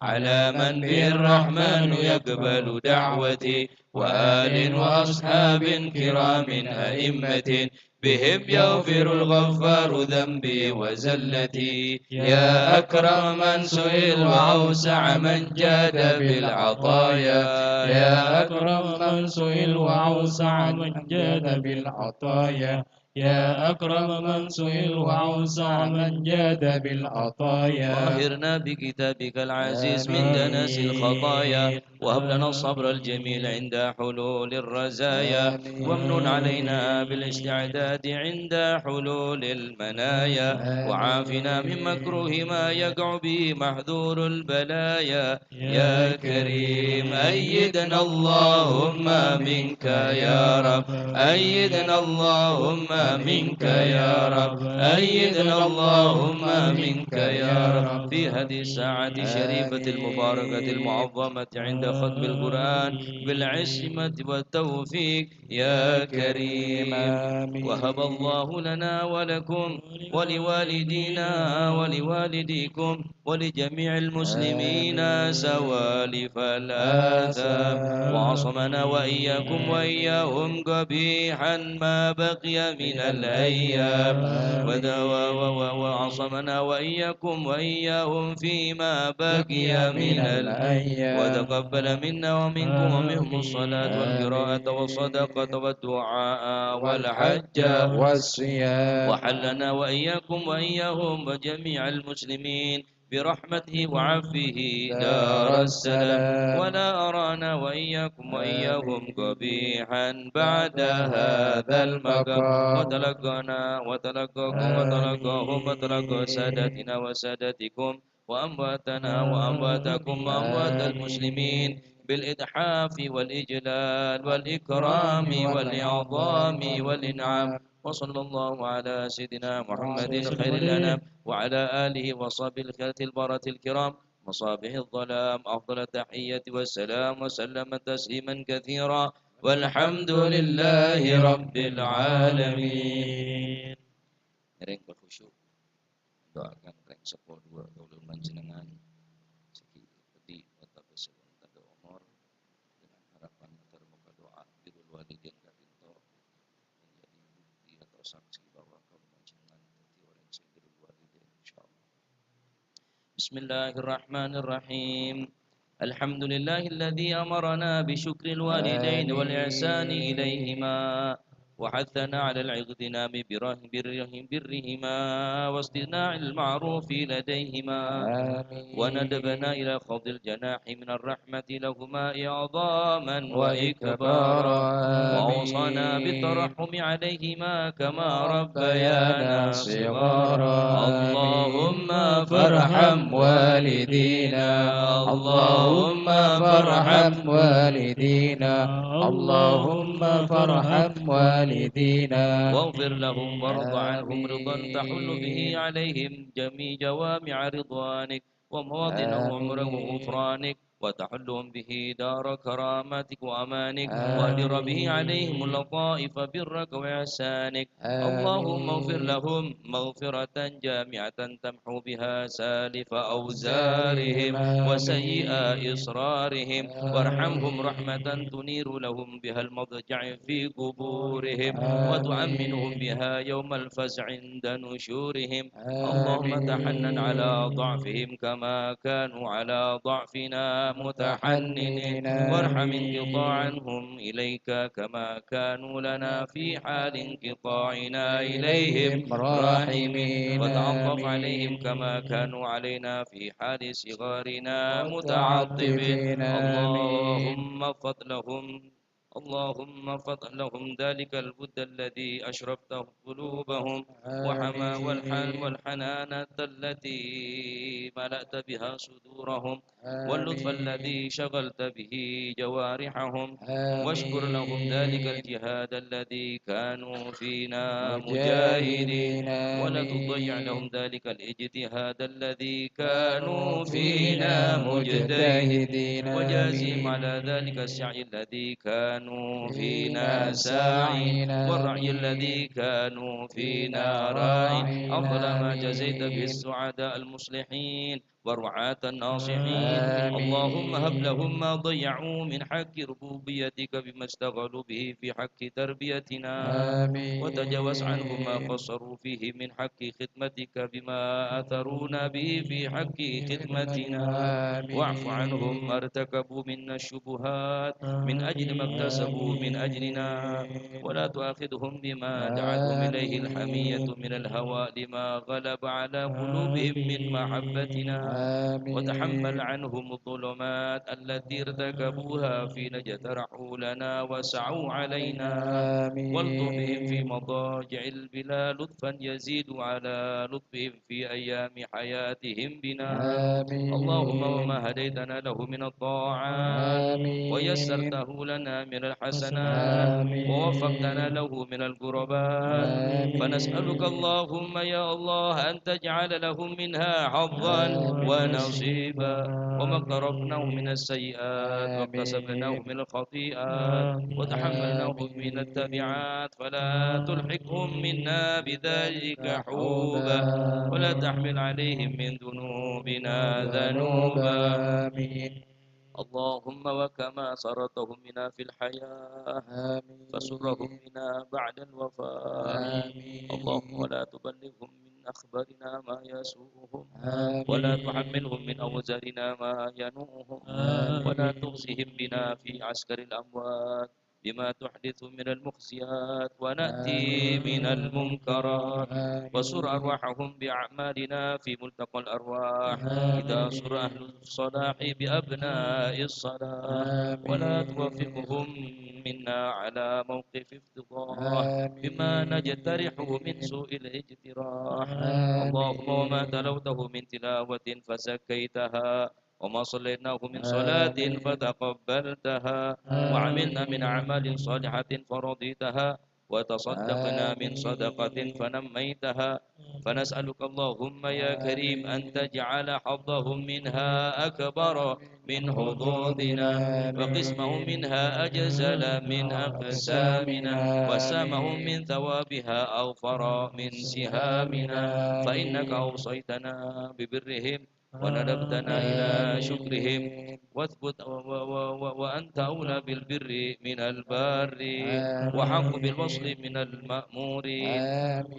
على من به الرحمن يقبل دعوتي، وآل وأصحاب كرام أئمة، بهم يغفر الغفار ذنبي وزلتي. يا أكرم من سئل وأوسع من جاد بالعطايا، يا أكرم من سئل وأوسع من جاد بالعطايا، يا أكرم من سئل وأوسع من جاد بالعطايا. طهرنا بكتابك العزيز من دنس الخطايا، وهب لنا الصبر الجميل عند حلول الرزايا، وامنن علينا بالاستعداد عند حلول المنايا، وعافنا من مكروه ما يقع به محذور البلايا. يا كريم، أيدنا اللهم منك يا رب، أيدنا اللهم منك يا رب، أيدنا اللهم منك يا رب. في هذه الساعة الشريفة المباركة المعظمة عند ختم القرآن بالعصمة والتوفيق يا كريم. آمين. وهب الله لنا ولكم ولوالدينا ولوالديكم ولجميع المسلمين سوالف الآثام، وعصمنا وإياكم وإياهم قبيحا ما بقي من الأيام، ود-، و-، و-، و-، وعصمنا وإياكم وإياهم فيما بقي من الأيام، وتقبل منا ومنكم ومنهم الصلاة والقراءة والصدقة والدعاء والحج والصيام، وحلنا وإياكم وإياهم وجميع المسلمين برحمته وعفوه دار السلام، ولا أرانا وإياكم وإياهم قبيحا بعد هذا المقام، وتلقانا وتلقاكم وتلقاهم وتلقى ساداتنا وساداتكم وأمواتنا وأمواتكم وأموات المسلمين بالإتحاف والإجلال والإكرام والإعظام والإنعام. وصلى الله على سيدنا محمد خير الأنام وعلى آله وصحبه الخيرة البررة الكرام مصابيح الظلام أفضل التحية والسلام وسلم تسليما كثيرا والحمد لله رب العالمين. Ngiring berkhusyuk. Doakan rèng seppo duwâ' kaulâ panjhennengngan sè ghi' peddhi otabâ sè pon tadâ' omor, dengan harapan atar moga doa birrul walidain ka'dinto menjadi bukti atau saksi bahwa kaulâ panjhennengngan dhâddhi orèng sè birrul walidain, insyaallah. Bismillahirrahmanirrahim. الحمد لله الذي أمرنا بشكر الوالدين والإحسان إليهما، وحثنا على الاغتنام برهم-، برهم-، برهما، واصطناع المعروف لديهما، وندبنا إلى خفض الجناح من الرحمة لهما إعظاما وإكبارا، وأوصانا بالترحم عليهما كما ربيانا صغارا. اللهم فارحم والدينا، اللهم فارحم والدينا، اللهم فارحم والدينا. واغفر لهم وارض عنهم رضا تحل به عليهم جميع جوامع رضوانك ومواطن عمرك وغفرانك، وتحلهم به دار كرامتك وأمانك، وأدر به عليهم لطائف برك وإحسانك. اللهم اغفر لهم مغفرة جامعة تمحو بها سالف أوزارهم وسيئ إصرارهم، وارحمهم رحمة تنير لهم بها المضجع في قبورهم، وتؤمنهم بها يوم الفزع عند نشورهم. اللهم تحنن على ضعفهم كما كانوا على ضعفنا، متحننين، وارحم انقطاعهم إليك كما كانوا لنا في حال انقطاعنا إليهم راحمين، وتعطف عليهم كما كانوا علينا في حال صغارنا متعطفين. اللهم فضلهم اللهم فضلهم ذلك الود الذي أشربته قلوبهم، وحما-، والحن-، والحنانة التي ملأت بها صدورهم، واللطف الذي شغلت به جوارحهم، واشكر لهم ذلك الجهاد الذي كانوا فينا مجاهدين، ولا تضيع لهم ذلك الاجتهاد الذي كانوا فينا مجتهدين، وجازهم على ذلك السعي الذي كانوا فينا ساعين، والرعي الذي كانوا فينا راعين، أفضل ما جزيت به السعداء المصلحين والرعاة الناصحين. اللهم هب لهم ما ضيعوا من حق ربوبيتك بما اشتغلوا به في حق تربيتنا، وتجاوز عنهم ما قصروا فيه من حق خدمتك بما أثرونا به في حق خدمتنا، واعف عنهم ما ارتكبوا منا الشبهات من أجل ما اكتسبوا من أجلنا، ولا تؤاخذهم بما دعتهم إليه الحمية من الهوى لما غلب على قلوبهم من محبتنا، وتحمل عنهم الظلمات التي ارتكبوها فينا اجترحوا لنا وسعوا علينا، والطف بهم في مضاجع البلا لطفا يزيد على لطفهم في أيام حياتهم بنا. اللهم وما هديتنا له من الطاعات، ويسرته لنا من الحسنات، ووفقتنا له من القربات، فنسألك اللهم يا الله أن تجعل لهم منها حظا ونصيبا، وما اقترفناه من السيئات واكتسبناه من الخطيئات وتحملناه من التبعات، فلا تلحقهم منا بذلك حوبا، ولا تحمل عليهم من ذنوبنا ذنوبا. اللهم وكما سررتهم بنا في الحياة، فسرهم بنا بعد الوفاة. اللهم لا تبلغهم من أخبارنا ما يسوءهم، ولا تحملهم من أوزارنا ما ينوءهم، ولا تخزهم بنا في عسكر الأموات، بما تحدث من المخزيات ونأتي من المنكرات، وسر أرواحهم بأعمالنا في ملتقى الأرواح، إذا سر أهل الصلاح بأبناء الصلاح، ولا توفقهم منا على موقف افتضاح بما نجترحه من سوء الاجتراح. اللهم وما تلوته من تلاوة فزكيتها، وما صليناه من صلاة فتقبلتها، وعملنا من أعمال صالحة فرضيتها، وتصدقنا من صدقة فنميتها، فنسألك اللهم يا كريم أن تجعل حظهم منها أكبر من حظوظنا، وقسمهم منها أجزل من أقسامنا، وسهمهم من ثوابها أوفر من سهامنا، فإنك أوصيتنا ببرهم وندبتنا إلى شكرهم، واثبت و-، و-، و-، و-، وأنت أولى بالبر من البار، وحق بالوصل من المأمور.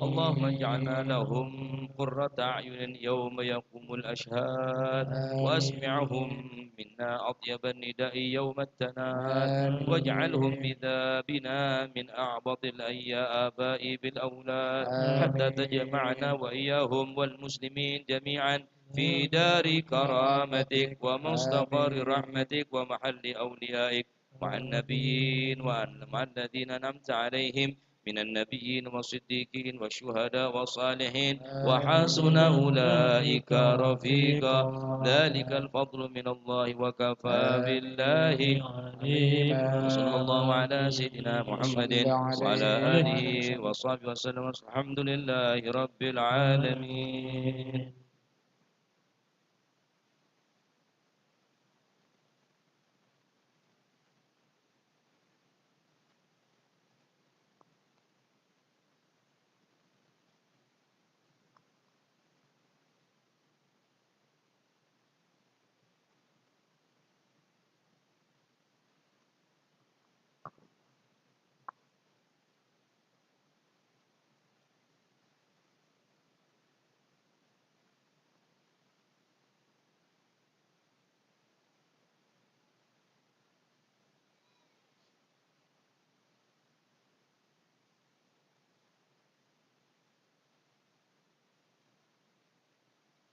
اللهم اجعلنا لهم قرة أعين يوم يقوم الأشهاد، وأسمعهم منا أطيب النداء يوم التناد، واجعلهم بذا بنا من أعبط الأي-، آباء بالأولاد، حتى تجمعنا وإياهم والمسلمين جميعا في دار كرامتك ومستقر رحمتك ومحل أوليائك مع النبيين ومع الذين أنعمت عليهم من النبيين والصديقين والشهداء والصالحين وحسن أولئك رفيقا. ذلك الفضل من الله وكفى بالله عليما. وصلى الله على سيدنا محمد وعلى آله وصحبه وسلم. الحمد لله رب العالمين.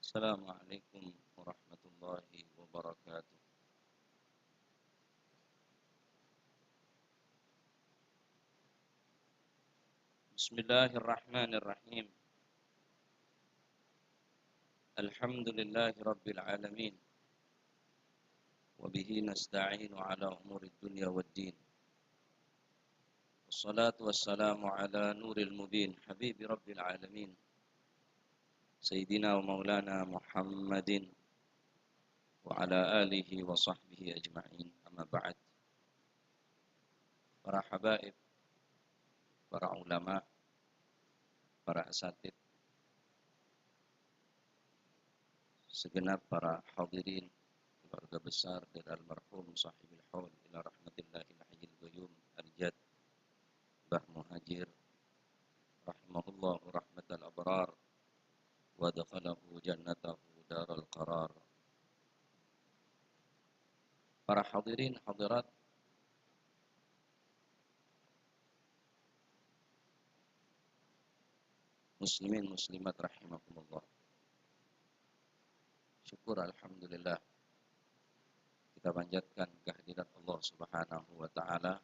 السلام عليكم ورحمة الله وبركاته. بسم الله الرحمن الرحيم. الحمد لله رب العالمين. وبه نستعين على أمور الدنيا والدين. والصلاة والسلام على نور المبين حبيب رب العالمين سيدنا ومولانا محمد وعلى آله وصحبه أجمعين. أما بعد. Para habaib, para ulama, para asatid, segenap para hadirin, keluarga besar dari almarhum Sahibul Haul ila rahmatillahil hayyil qayyum, Al-Jadd Mbah Muhajir, rahimahullahu rahmatal abrar, wa adkhalahu jannatahu daral qarar. Para hadirin hadirat, muslimin muslimat rahimakumullah. Syukur, alhamdulillah, kita panjatkan kehadirat Allah Subhanahu wa Ta'ala.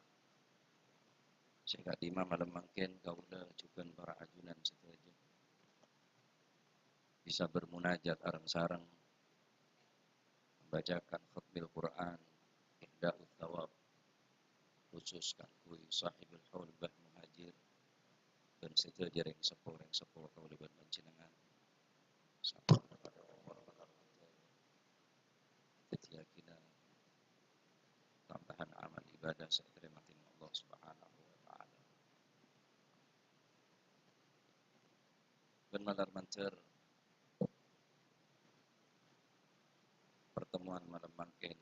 Sè ka'dimma malem mangkèn kaulâ jhughân para ajunan sadhâjâ bisa bermunajat areng-sareng, membacakan khatmil Qur'an, ihda'us thawab, khusus kaangghuy Sahibul Haul Mbah Muhajir, bân sadhâjâ rèng seppo-rèng seppo kaulâ bân panjhennengngan. Sampun padâ omor, padâ rajâ. Dhâddhiyâghinah tambahan amal ibadah sè ètarèma Allah Subhanahu wa Ta'ala. Bân malar mandhâr pertemuan malem mangkèn,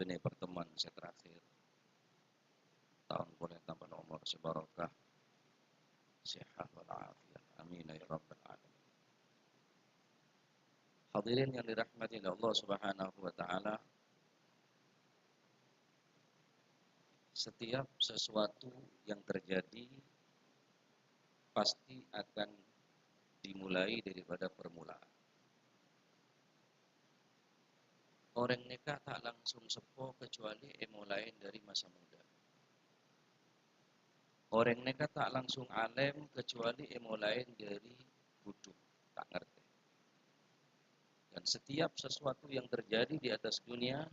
bânnè pertemuan sè terakhir. Taon polè tambâna omor sè barokah, sehat wal afiat. Amin ya rabbal alamin. Hadirin yang dirahmati oleh Allah Subhanahu wa Ta'ala, setiap sesuatu yang terjadi pasti akan dimulai daripada permulaan. Orèng nèka ta' langsung seppo kecuali èmolaè dâri masa muda. Orèng nèka ta' langsung alèm kecuali èmolaè dâri budhu, ta' ngartè. Dan setiap sesuatu yang terjadi di atas dunia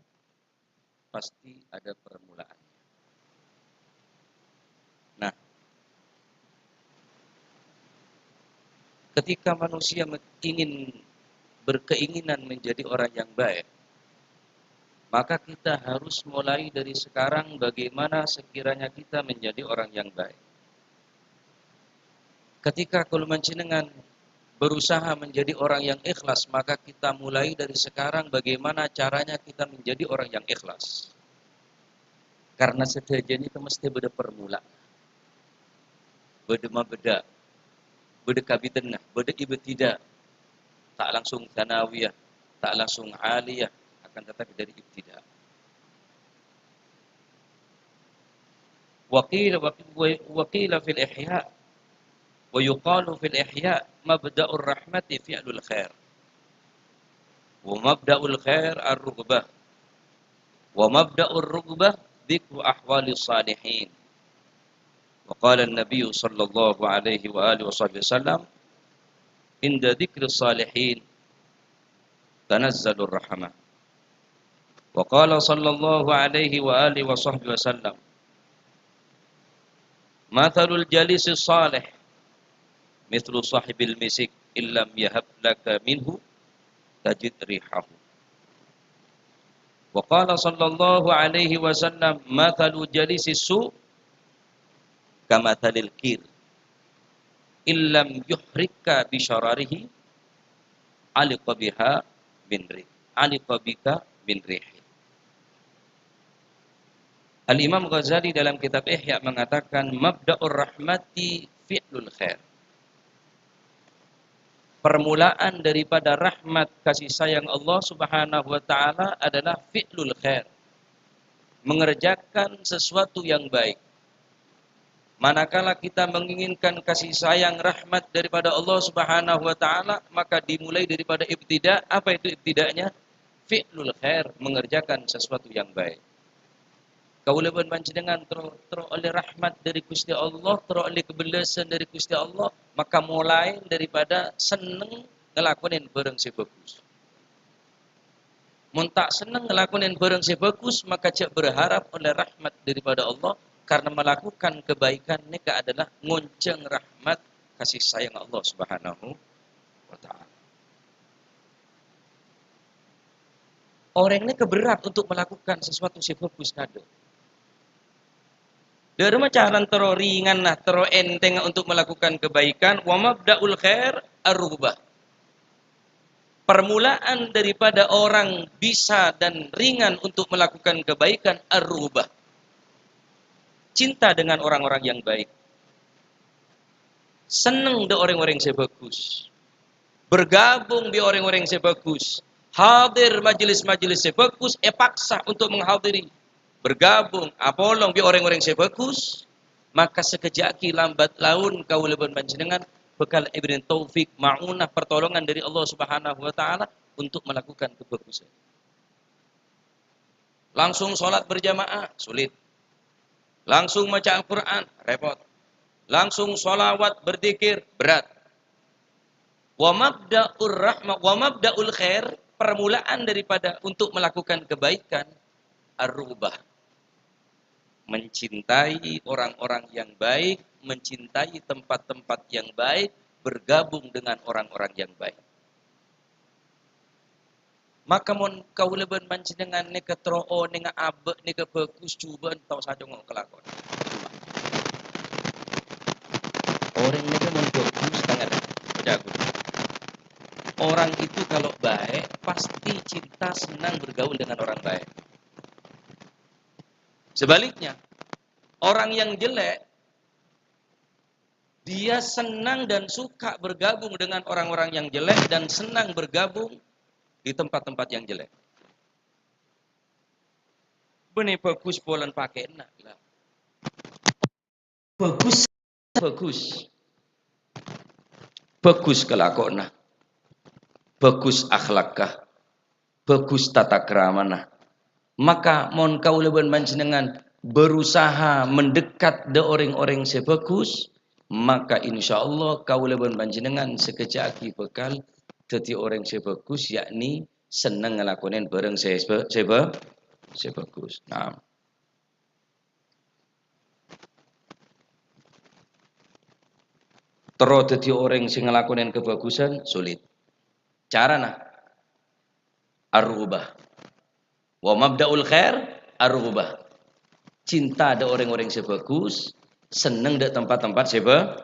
pasti ada permulaannya. Nah, ketika manusia me-, ingin, berkeinginan menjadi orang yang baik, maka kita harus mulai dari sekarang bagaimana sekiranya kita menjadi orang yang baik. Ketika kaulâ panjhennengngan berusaha menjadi orang yang ikhlas, maka kita mulai dari sekarang bagaimana caranya kita menjadi orang yang ikhlas. Karena sadhâjâna itu mesti bâdâ permulaan. Bâdâ mabdâ', bâdâ kabiddhâna, bâdâ ibtida'. Ta' langsung tsanawiyah, ta' langsung aliyah, akan tetapi dari ibtida'. Wa qila, wa qila fil Ihya, wa yuqalu fil Ihya, mabda'ur rahmati fi'lul khair. Wa mabda'ul khair ar-rughbah. Wa mabda'ur rughbah dzikru ahwalis salihin. Wa qala an-nabiyyu sallallahu alaihi wa alihi wa sahbihi wasallam, "Inda dzikris salihin tanazzalur rahmah." Wa qala sallallahu alaihi wa alihi wa sahbihi wasallam, "Mathalul jalisis salih mithlu sahibil misik illam yahab laka minhu tajid rihahu." Wa qala sallallahu alaihi wasallam, "Mathalu jalisis su' kamathalil kir illam yuhrikka bi syararihi aliqa biha min rih, aliqa bika min rihi." Al-Imam Ghazali dalam kitab Ihya mengatakan, "Mabda'ur rahmati fi'lul khair." Permulaan daripada rahmat kasih sayang Allah Subhanahu wa Ta'ala adalah fi'lul khair, mengerjakan sesuatu yang baik. Manakala kita menginginkan kasih sayang rahmat daripada Allah Subhanahu wa Ta'ala, maka dimulai daripada ibtida. Apa itu ibtidanya? Fi'lul khair, mengerjakan sesuatu yang baik. Kaulâ bân panjhennengngan terro, terro ollè rahmat dâri Ghustè Allah, terro ollè kabellâsân dâri Ghustè Allah, maka molaè daripada senneng ngalakonè bhârâng sè bhâghus. Mon ta' senneng ngalakonè bhârâng sè bhâghus, maka jhâ' berharap ollè rahmat daripada Allah, karena melakukan kebaikan nèka adalah ngonjhâng rahmat kasih sayang Allah Subhanahu wa Ta'ala. Orèng nèka berat untuk melakukan sesuatu sè bhâghus kadhâng. Dârâmma carana terro ringanna, terro èntengnga untuk melakukan kebaikan, wa mabda'ul khair ar-rughbah. Permulaan daripada orang bisa dan ringan untuk melakukan kebaikan, ar-rughbah. Cinta dengan orang-orang yang baik. Senneng dâ' orèng-orèng sè bhâghus. Bergabung bi' orèng-orèng sè bhâghus. Hadir majelis-majelis sè bhâghus, èpaksa untuk menghadiri. Bergabung, apolong bi' orèng-orèng sè bhâghus. Maka sakejjhâ' aghi' lambat laun kaulâ bân panjhennengngan bhâkal èbèrri'ân taufik, ma'unah, pertolongan dâri Allah Subhanahu wa Ta'ala untuk melakukan kebhâghusân. Langsung sholat berjamaah, sulit. Langsung maca Al-Quran, repot. Langsung sholawat, berzikir, berat. Wa mabda'ur rahmah, wa mabda'ul khair, permulaan daripada untuk melakukan kebaikan, ar-rughbah. Mencintai orang-orang yang baik, mencintai tempat-tempat yang baik, bergabung dengan orang-orang yang baik. Maka mon kaulâ bân panjhennengngan nèka terro onènga abâ' nèka bhâghus, jhubâ'ân ta' osa congo' kalakon. Orèng nèka mon bhâghus, tangan, baca aku. Orang itu kalau baik, pasti cinta, senang bergaul dengan orang baik. Sebaliknya, orang yang jelek, dia senang dan suka bergabung dengan orang-orang yang jelek dan senang bergabung di tempat-tempat yang jelek. Bânnè bhâghus polana pakèna, la. Bhâghus, bhâghus. Bhâghus kalakowanna. Bhâghus akhlakka. Bhâghus tata kramana. Maka mon kaulâ bân panjhennengngan berusaha mendekat dâ' orèng-orèng sè bhâghus, maka insyaallah kaulâ bân panjhennengngan sakejjhâ' aghi' bhâkal dhâddhi orèng sè bhâghus, yakni senneng ngalakonè bhârâng sè, sè, sè bhâ-, sè bhâghus. Nah. Terro dhâddhi orèng sè ngalakonè kabhâghusân, sulit. Carana, ar-rughbah. Wa mabda'ul khair, ar-rughbah. Cinta dâ' orèng-orèng sè bhâghus, senneng dâ' tempat-tempat sè bhâ-,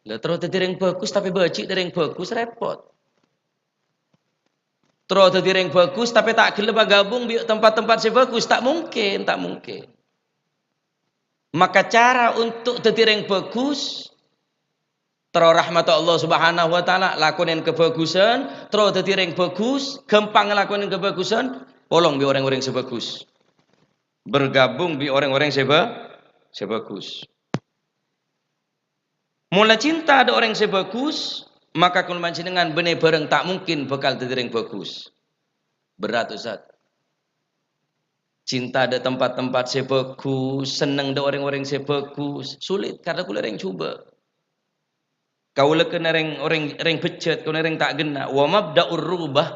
la terro dhâddhi rèng bhâghus, tapè bâji' dâ' rèng bhâghus, repot. Terro dhâddhi rèng bhâghus, tapè ta' ghellâ' agabung bi' tempat-tempat sè bhâghus, ta' mungkin, ta' mungkin. Maka cara untuk dhâddhi rèng bhâghus, terro rahmatta Allah Subhanahu wa Ta'ala, lakonè kabhâghusân, terro dhâddhi rèng bhâghus, ghâmpang lakonè kabhâghusân, polong bi' orèng-orèng sè bhâghus. Bergabung bi' orèng-orèng sè bhâ-, sè bhâghus. Mon la cinta dâ' orèng sè bhâghus, maka kaulâ panjhennengngan bânnè bhârâng ta' mungkin bhâkal dhâddhi rèng bhâghus. Berat, Ustaz. Cinta dâ' tempat-tempat sè bhâghus, senneng dâ' orèng-orèng sè bhâghus, sulit, karna kaulâ rèng jhubâ'. Kaulâ kènè rèng, orèng, rèng bhejjhât, kènè rèng ta' ghenna'. Wa mabda'ur rughbah.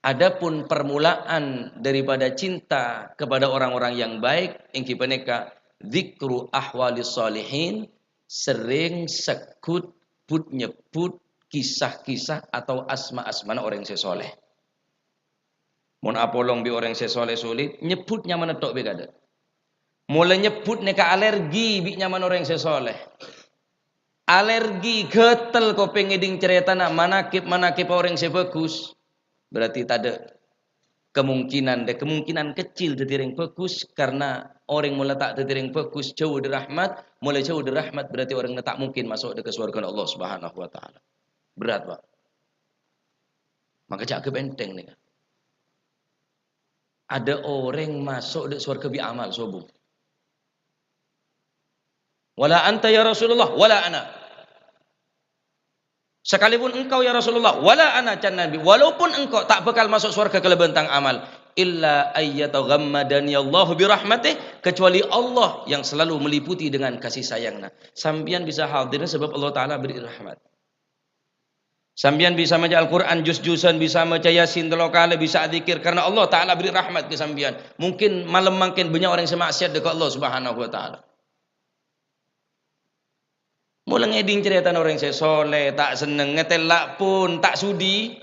Adapun permulaan daripada cinta kepada orang-orang yang baik, èngghi panèka dzikru ahwalis shalihin, sering seggut but-nyebbut kisah-kisah atau asma-asmana orèng sè soleh. Mon apolong bi' orèng sè soleh sulit, nyebbut nyamana tho' bi' kadâ'. Mola nyebbut nèka alergi bi' nyamana orèng sè soleh. Alergi, ghâtel kopèng ngèdhing carètana manakib-manakib orèng sè bhâghus. Berarti tadâ' kemungkinan, dâ-, kemungkinan kecil dhâddhi rèng bhâghus, karna orèng mola ta' dhâddhi rèng bhâghus, jhâu dâri rahmat, mola jhâu dâri rahmat berarti orèngnga ta' mungkin maso' dâ-, ka sowarghâna Allah Subhanahu wa Ta'ala. Berat, Pak. Maka jhâ' aghâbây ènthèng nèka. Adâ' orèng maso' dâ' sowarghâ bi' amal sobung. "Wala anta ya Rasulullah, wala ana." "Sakalipun engkau ya Rasulullah, wala ana," can Nabi, "walaupun engkau ta' bakal maso' sowarga kalabân tang amal, illa ayyataghammadani Allahu birahmatih," kecuali Allah yang selalu meliputi dengan kasih sayangnya. Sampèyan bisa hadir sabab Allah Ta'ala beri rahmat. Sampèyan bisa maca Al-Qur'an jus-jusan, bisa maca Yasin tello kalè, bisa dzikir karena Allah Ta'ala beri rahmat ka sampèyan. Mungkin malem mangkèn bânnya' orèng sè maksiat dâ' ka Allah Subhanahu wa Ta'ala. Mula ngèdhing carètana orèng sè soleh, ta' senneng, ngatèla' pon ta' sudi,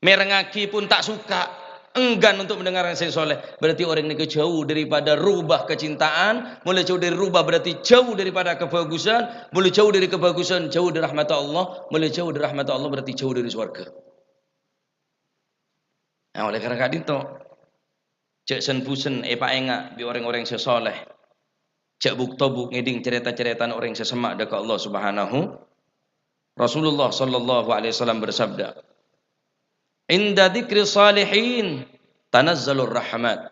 mèrengngaghi pon ta' suka, enggan untuk mendengar orèng sè soleh. Berarti orèng nèka jauh daripada rubâ kecintaan, mula jauh dari rubâ berarti jauh daripada kebagusan, mula jauh dari kebagusan, jauh dari rahmat Allah, mula jauh dari rahmat Allah berarti jauh dari sowarga. Nah, oleh karena ka'dinto, jhâ' sen-busen èpaènga' bi' orèng-orèng sè soleh. Jhâ' bu'-tobu' ngèdhing carèta-carètana orèng sè semma' dâ' ka Allah Subhanahu. Rasulullah sallallahu alaihi wasallam bersabda, "Inda dzikri shalihin tanazzalur rahmat."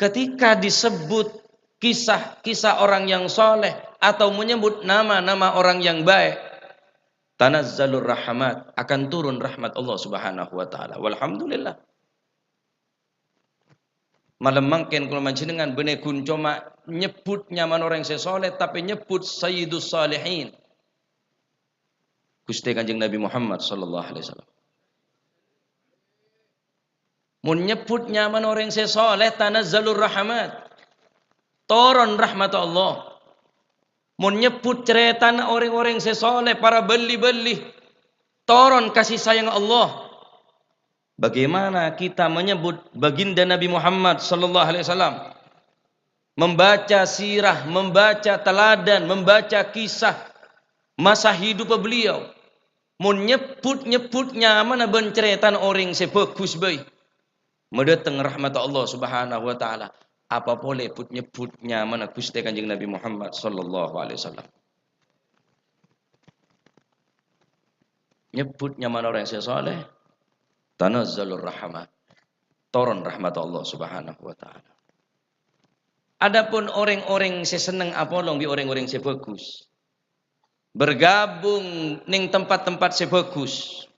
Ketika disebut kisah-kisah orang yang soleh atau menyebut nama-nama orang yang baik, tanazzalur rahmat, akan turun rahmat Allah Subhanahu wa Ta'ala. Walhamdulillah. Malem mangkèn kaulâ panjhennengngan bânnè ghun coma nyebbhut nyamana orèng sè soleh, tapè nyebbhut Sayyidus Shalihin, Ghustè Kanjeng Nabi Muhammad sallallahu alaihi wasallam. Mon nyebbhut nyamana orèng sè soleh, tanazzalur rahmat. Toron rahmat Allah. Mon nyebbhut carètana orèng-orèng sè soleh, para bâli-bâli, toron kasih sayang Allah. Bagaimana kita menyebut baginda Nabi Muhammad sallallahu alaihi wasallam? Membaca sirah, membaca teladan, membaca kisah masa hidup beliau. Mon nyebbhut-nyebbhut nyamana bân carètana orèng sè bhâghus bhâi, madâteng rahmat Allah Subhanahu wa Ta'ala. Apa polè bhut-nyebbhut nyamana Ghustè Kanjeng Nabi Muhammad sallallahu alaihi wasallam. Nyebbhut nyamana orèng sè soleh, tanazzalur rahmat. Toron rahmat Allah Subhanahu wa Ta'ala. Adapun orèng-orèng sè senneng apolong bi' orèng-orèng sè bhâghus, bergabung neng tempat-tempat sè bhâghus,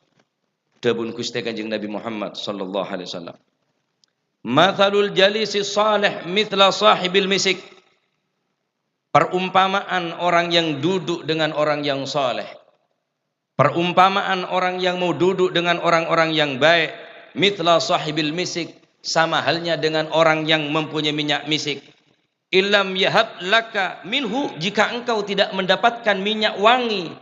dhâbuna Ghustè Kanjeng Nabi Muhammad sallallahu alaihi wasallam, "Matsalul jalisi shalih mitsla shahibil misik." Perumpamaan orang yang duduk dengan orang yang soleh. Perumpamaan orang yang mau duduk dengan orang-orang yang baik, mitsla shahibil misik, sama halnya dengan orang yang mempunyai minyak misik. "Illam yahab laka minhu," jika engkau tidak mendapatkan minyak wangi,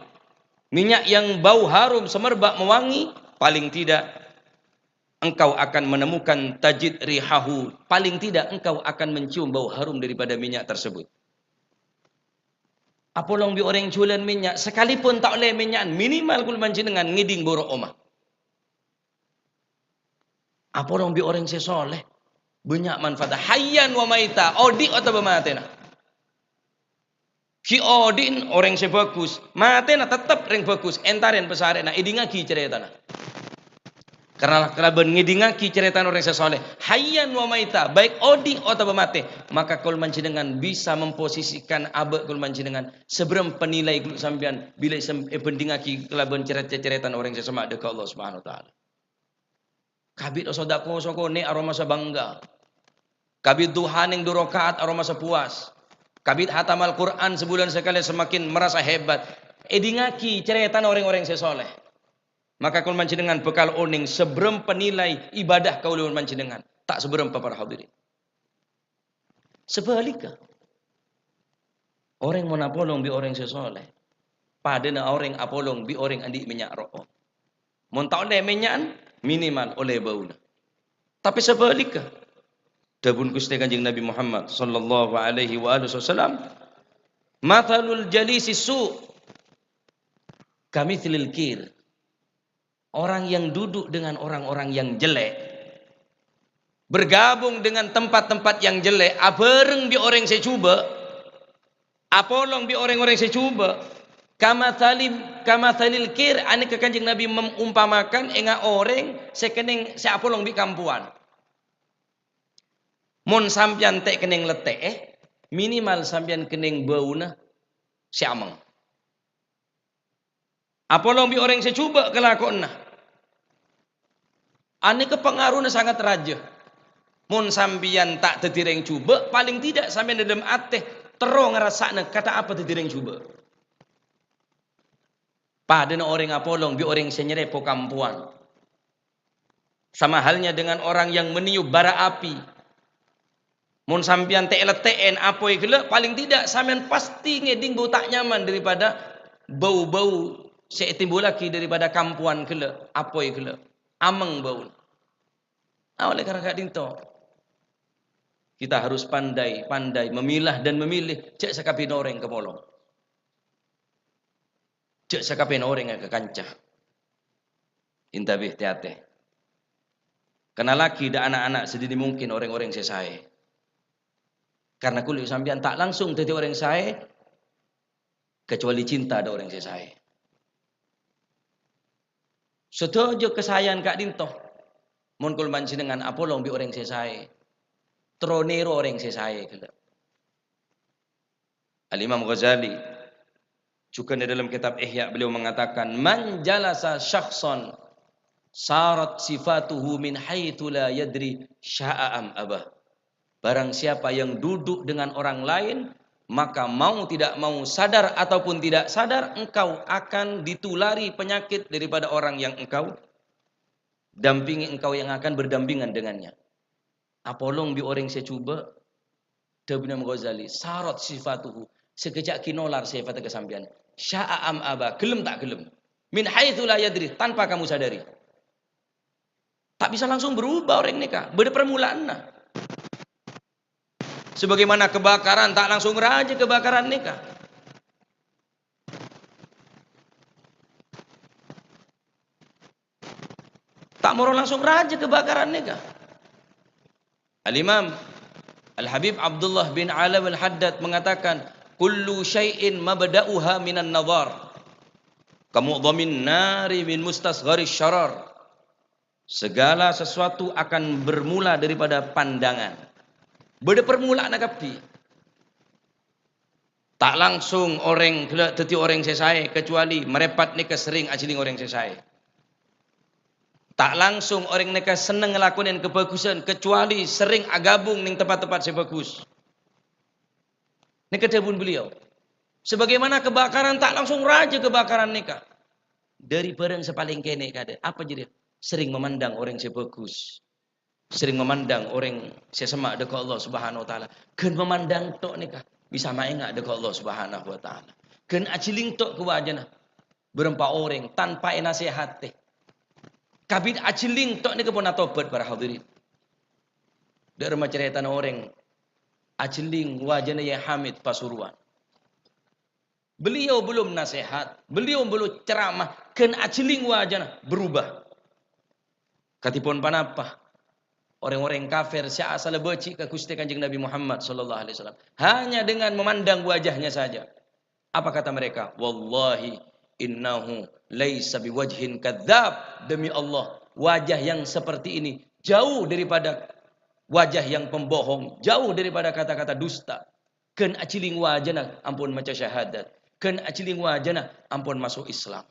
minyak yang bau harum semerbak mewangi, paling tidak engkau akan menemukan tajid rihahu, paling tidak engkau akan mencium bau harum daripada minyak tersebut. Apolong bi' orèng juwâlân mènnya', sakalipun ta' ollè mènnya'an, minimal kaulâ panjhennengngan ngèdhing buru' omah. Apolong bi' orèng sè soleh, bânnya' manfaat. Hayyan wa maita, odi' otabâ matèna. Ghi' odi'en orèng sè bhâghus, matèna tettep rèng bhâghus, èntarèn pasarèna, èdingngaghi carètana. Karena kalabân ngèdingngaghi carètana orèng sè soleh, hayyan wa maita, baik odi' otabâ matè, maka kaulâ panjhennengngan bisa memposisikan abâ' kaulâ panjhennengngan sabârâmpa nilai kaulâ sampèyan bilâ sem-, èbhândhingngaghi kalabân carèta-carètana orèng sè semma' dâ' ka Allah Subhanahu wa Ta'ala. Kabit osodako sokonè' aromasa bangga. Kabit duha neng du raka'at aromasa puas. Kabit hatam Al-Qur'an sabulân sakalè semakin merasa hebat. Èdingngaghi carètana orèng-orèng sè soleh. Maka kaulâ panjhennengngan bhâkal onèng sabârâmpa nilai ibadah kaulâ panjhennengngan, ta' sabârâmpa para hadirin. Sabhâligghâ, orèng mon apolong bi' orèng sè soleh, padâna orèng apolong bi' orèng andi' mènnya' ro'om. Mon ta' ollè mènnya'an, minimal ollè bâuna. Tapè sabhâligghâ, dhâbuna Ghustè Kanjeng Nabi Muhammad sallallahu alaihi wa alihi wasallam, "Matsalul jalisi su' kamitslil kir." Orang yang duduk dengan orang-orang yang jelek, bergabung dengan tempat-tempat yang jelek, abhâreng bi' orèng sè jhubâ', apolong bi' orèng-orèng sè jhubâ', kamatsalim-, kamatsalil kir, anèka Kanjeng Nabi mem-, umpamakan ènga' orèng sè kennèng sè apolong bi' kampowan. Mon sampèyan ta' kennèng lette'è, Minimal sampèyan kennèng bâuna sè ameng. Apolong bi' orèng sè jhubâ' kalakowanna. Anèka pangarona sangat rajâ. Mon sampèyan ta' dhâddhi rèng jhubâ', paling tidak sampèyan dâlem atè terro ngarassa'ana kata apa dhâddhi rèng jhubâ'. Padâna orèng apolong bi' orèng sè nyarèpo kampowan. Sama halnya dengan orang yang meniup bara api. Mon sampèyan tè'-lettè'èn apoy ghellâ', paling tidak sampèyan pasti ngèdhing bâu ta' nyaman daripada bâu-bâu sè ètimbullaghi daripada kampowan ghellâ', apoy ghellâ', ameng bâuna. Ah, oleh karena ka'dhinto, kita harus pandai-pandai memilah dan memilih, jhâ' sakabinna orèng kapolong. Jhâ' sakabinna orèng èkakanca. Intabe, tè-atè. Kenalaghi dâ' ana'-ana' sè dhâddhi mungkin orèng-orèng sè saè. Karena kulâ sampèyan ta' langsung dhâddhi orèng saè, kecuali cinta dâ' orèng sè saè. Sadhâjâ kasaèan ka'dhinto, mon kulâ panjhennengngan apolong bi' orèng sè saè, terro nèro orèng sè saè ghellâ'. Al-Imam Ghazali, jhughân è dâlem kitab Ihya, beliau mengatakan, "Man jalasa syakhsan sarat sifatuhu min haitsu la yadri sya'a am aba." Barang siapa yang duduk dengan orang lain, maka mau tidak mau, sadar ataupun tidak sadar, engkau akan ditulari penyakit daripada orang yang engkau dampingi, engkau yang akan berdampingan dengannya. Apolong bi' orèng sè jhubâ', dhâbuna Imam Ghazali, "Sarat sifatuhu," sakejjhâ' ghi' nolar sèfatta ka sampèyan. "Sya'a am aba," ghellem ta' ghellem. "Min haitsu la yadri," tanpa kamu sadari. Ta' bisa langsung berubah orèng nèka, bâdâ permulaanna. Sebagaimana kebakaran ta' langsung rajâ kebakaran nèka. Ta' moro langsung rajâ kebakaran nèka. Al-Imam Al-Habib Abdullah bin Alawi Al-Haddad mengatakan, "Kullu syai'in mabda'uha minan nadhar. Kamu'dhamin nari min mustasghari syarar." Segala sesuatu akan bermula daripada pandangan. Bâdâ permulaanna kabbhi. Ta' langsung orèng ghellâ' dhâddhi orèng sè saè, kecuali marèpat nèka serrèng ajhelling orèng sè saè. Ta' langsung orèng nèka senneng ngalakonè kabhâghusân, kecuali serrèng aghâbung neng tempat-tempat sè bhâghus. Nèka dhâbuna beliau. Sebagaimana kebakaran ta' langsung rajâ kebakaran nèka. Dâri bârâng sè palèng kènè' kadhâ'. Apa jârèya? Serrèng mamandang orèng sè bhâghus. Serrèng mamandang orèng sè semma' dâ' ka Allah Subhanahu wa Ta'ala. Ghân mamandang to' nèka bisa maènga' dâ' ka Allah Subhanahu wa Ta'ala. Ghân ajhelling to' ka wajana bârâmpa orèng tanpa ènasèhatè. Kabit ajhelling to' nèka pon atobhât, para hadirin. Dâ' remma carètana orèng ajhelling wajana Yai Hamid Pasuruan. Beliau belum nasihat, beliau belum ceramah, ghân ajhelling wajana berubah. Kadhipon ponapa orèng-orèng kafir sè asalla bâji' ka Ghustè Kanjeng Nabi Muhammad sallallahu alaihi wasallam? Hanya dengan memandang wajahnya saja. Apa kata mereka? "Wallahi innahu laisa biwajhin kadzab." Demi Allah, wajah yang seperti ini jauh daripada wajah yang pembohong, jauh daripada kata-kata dusta. Ghân ajhelling wajana ampon maca syahadat. Ghân ajhelling wajana ampon maso' Islam.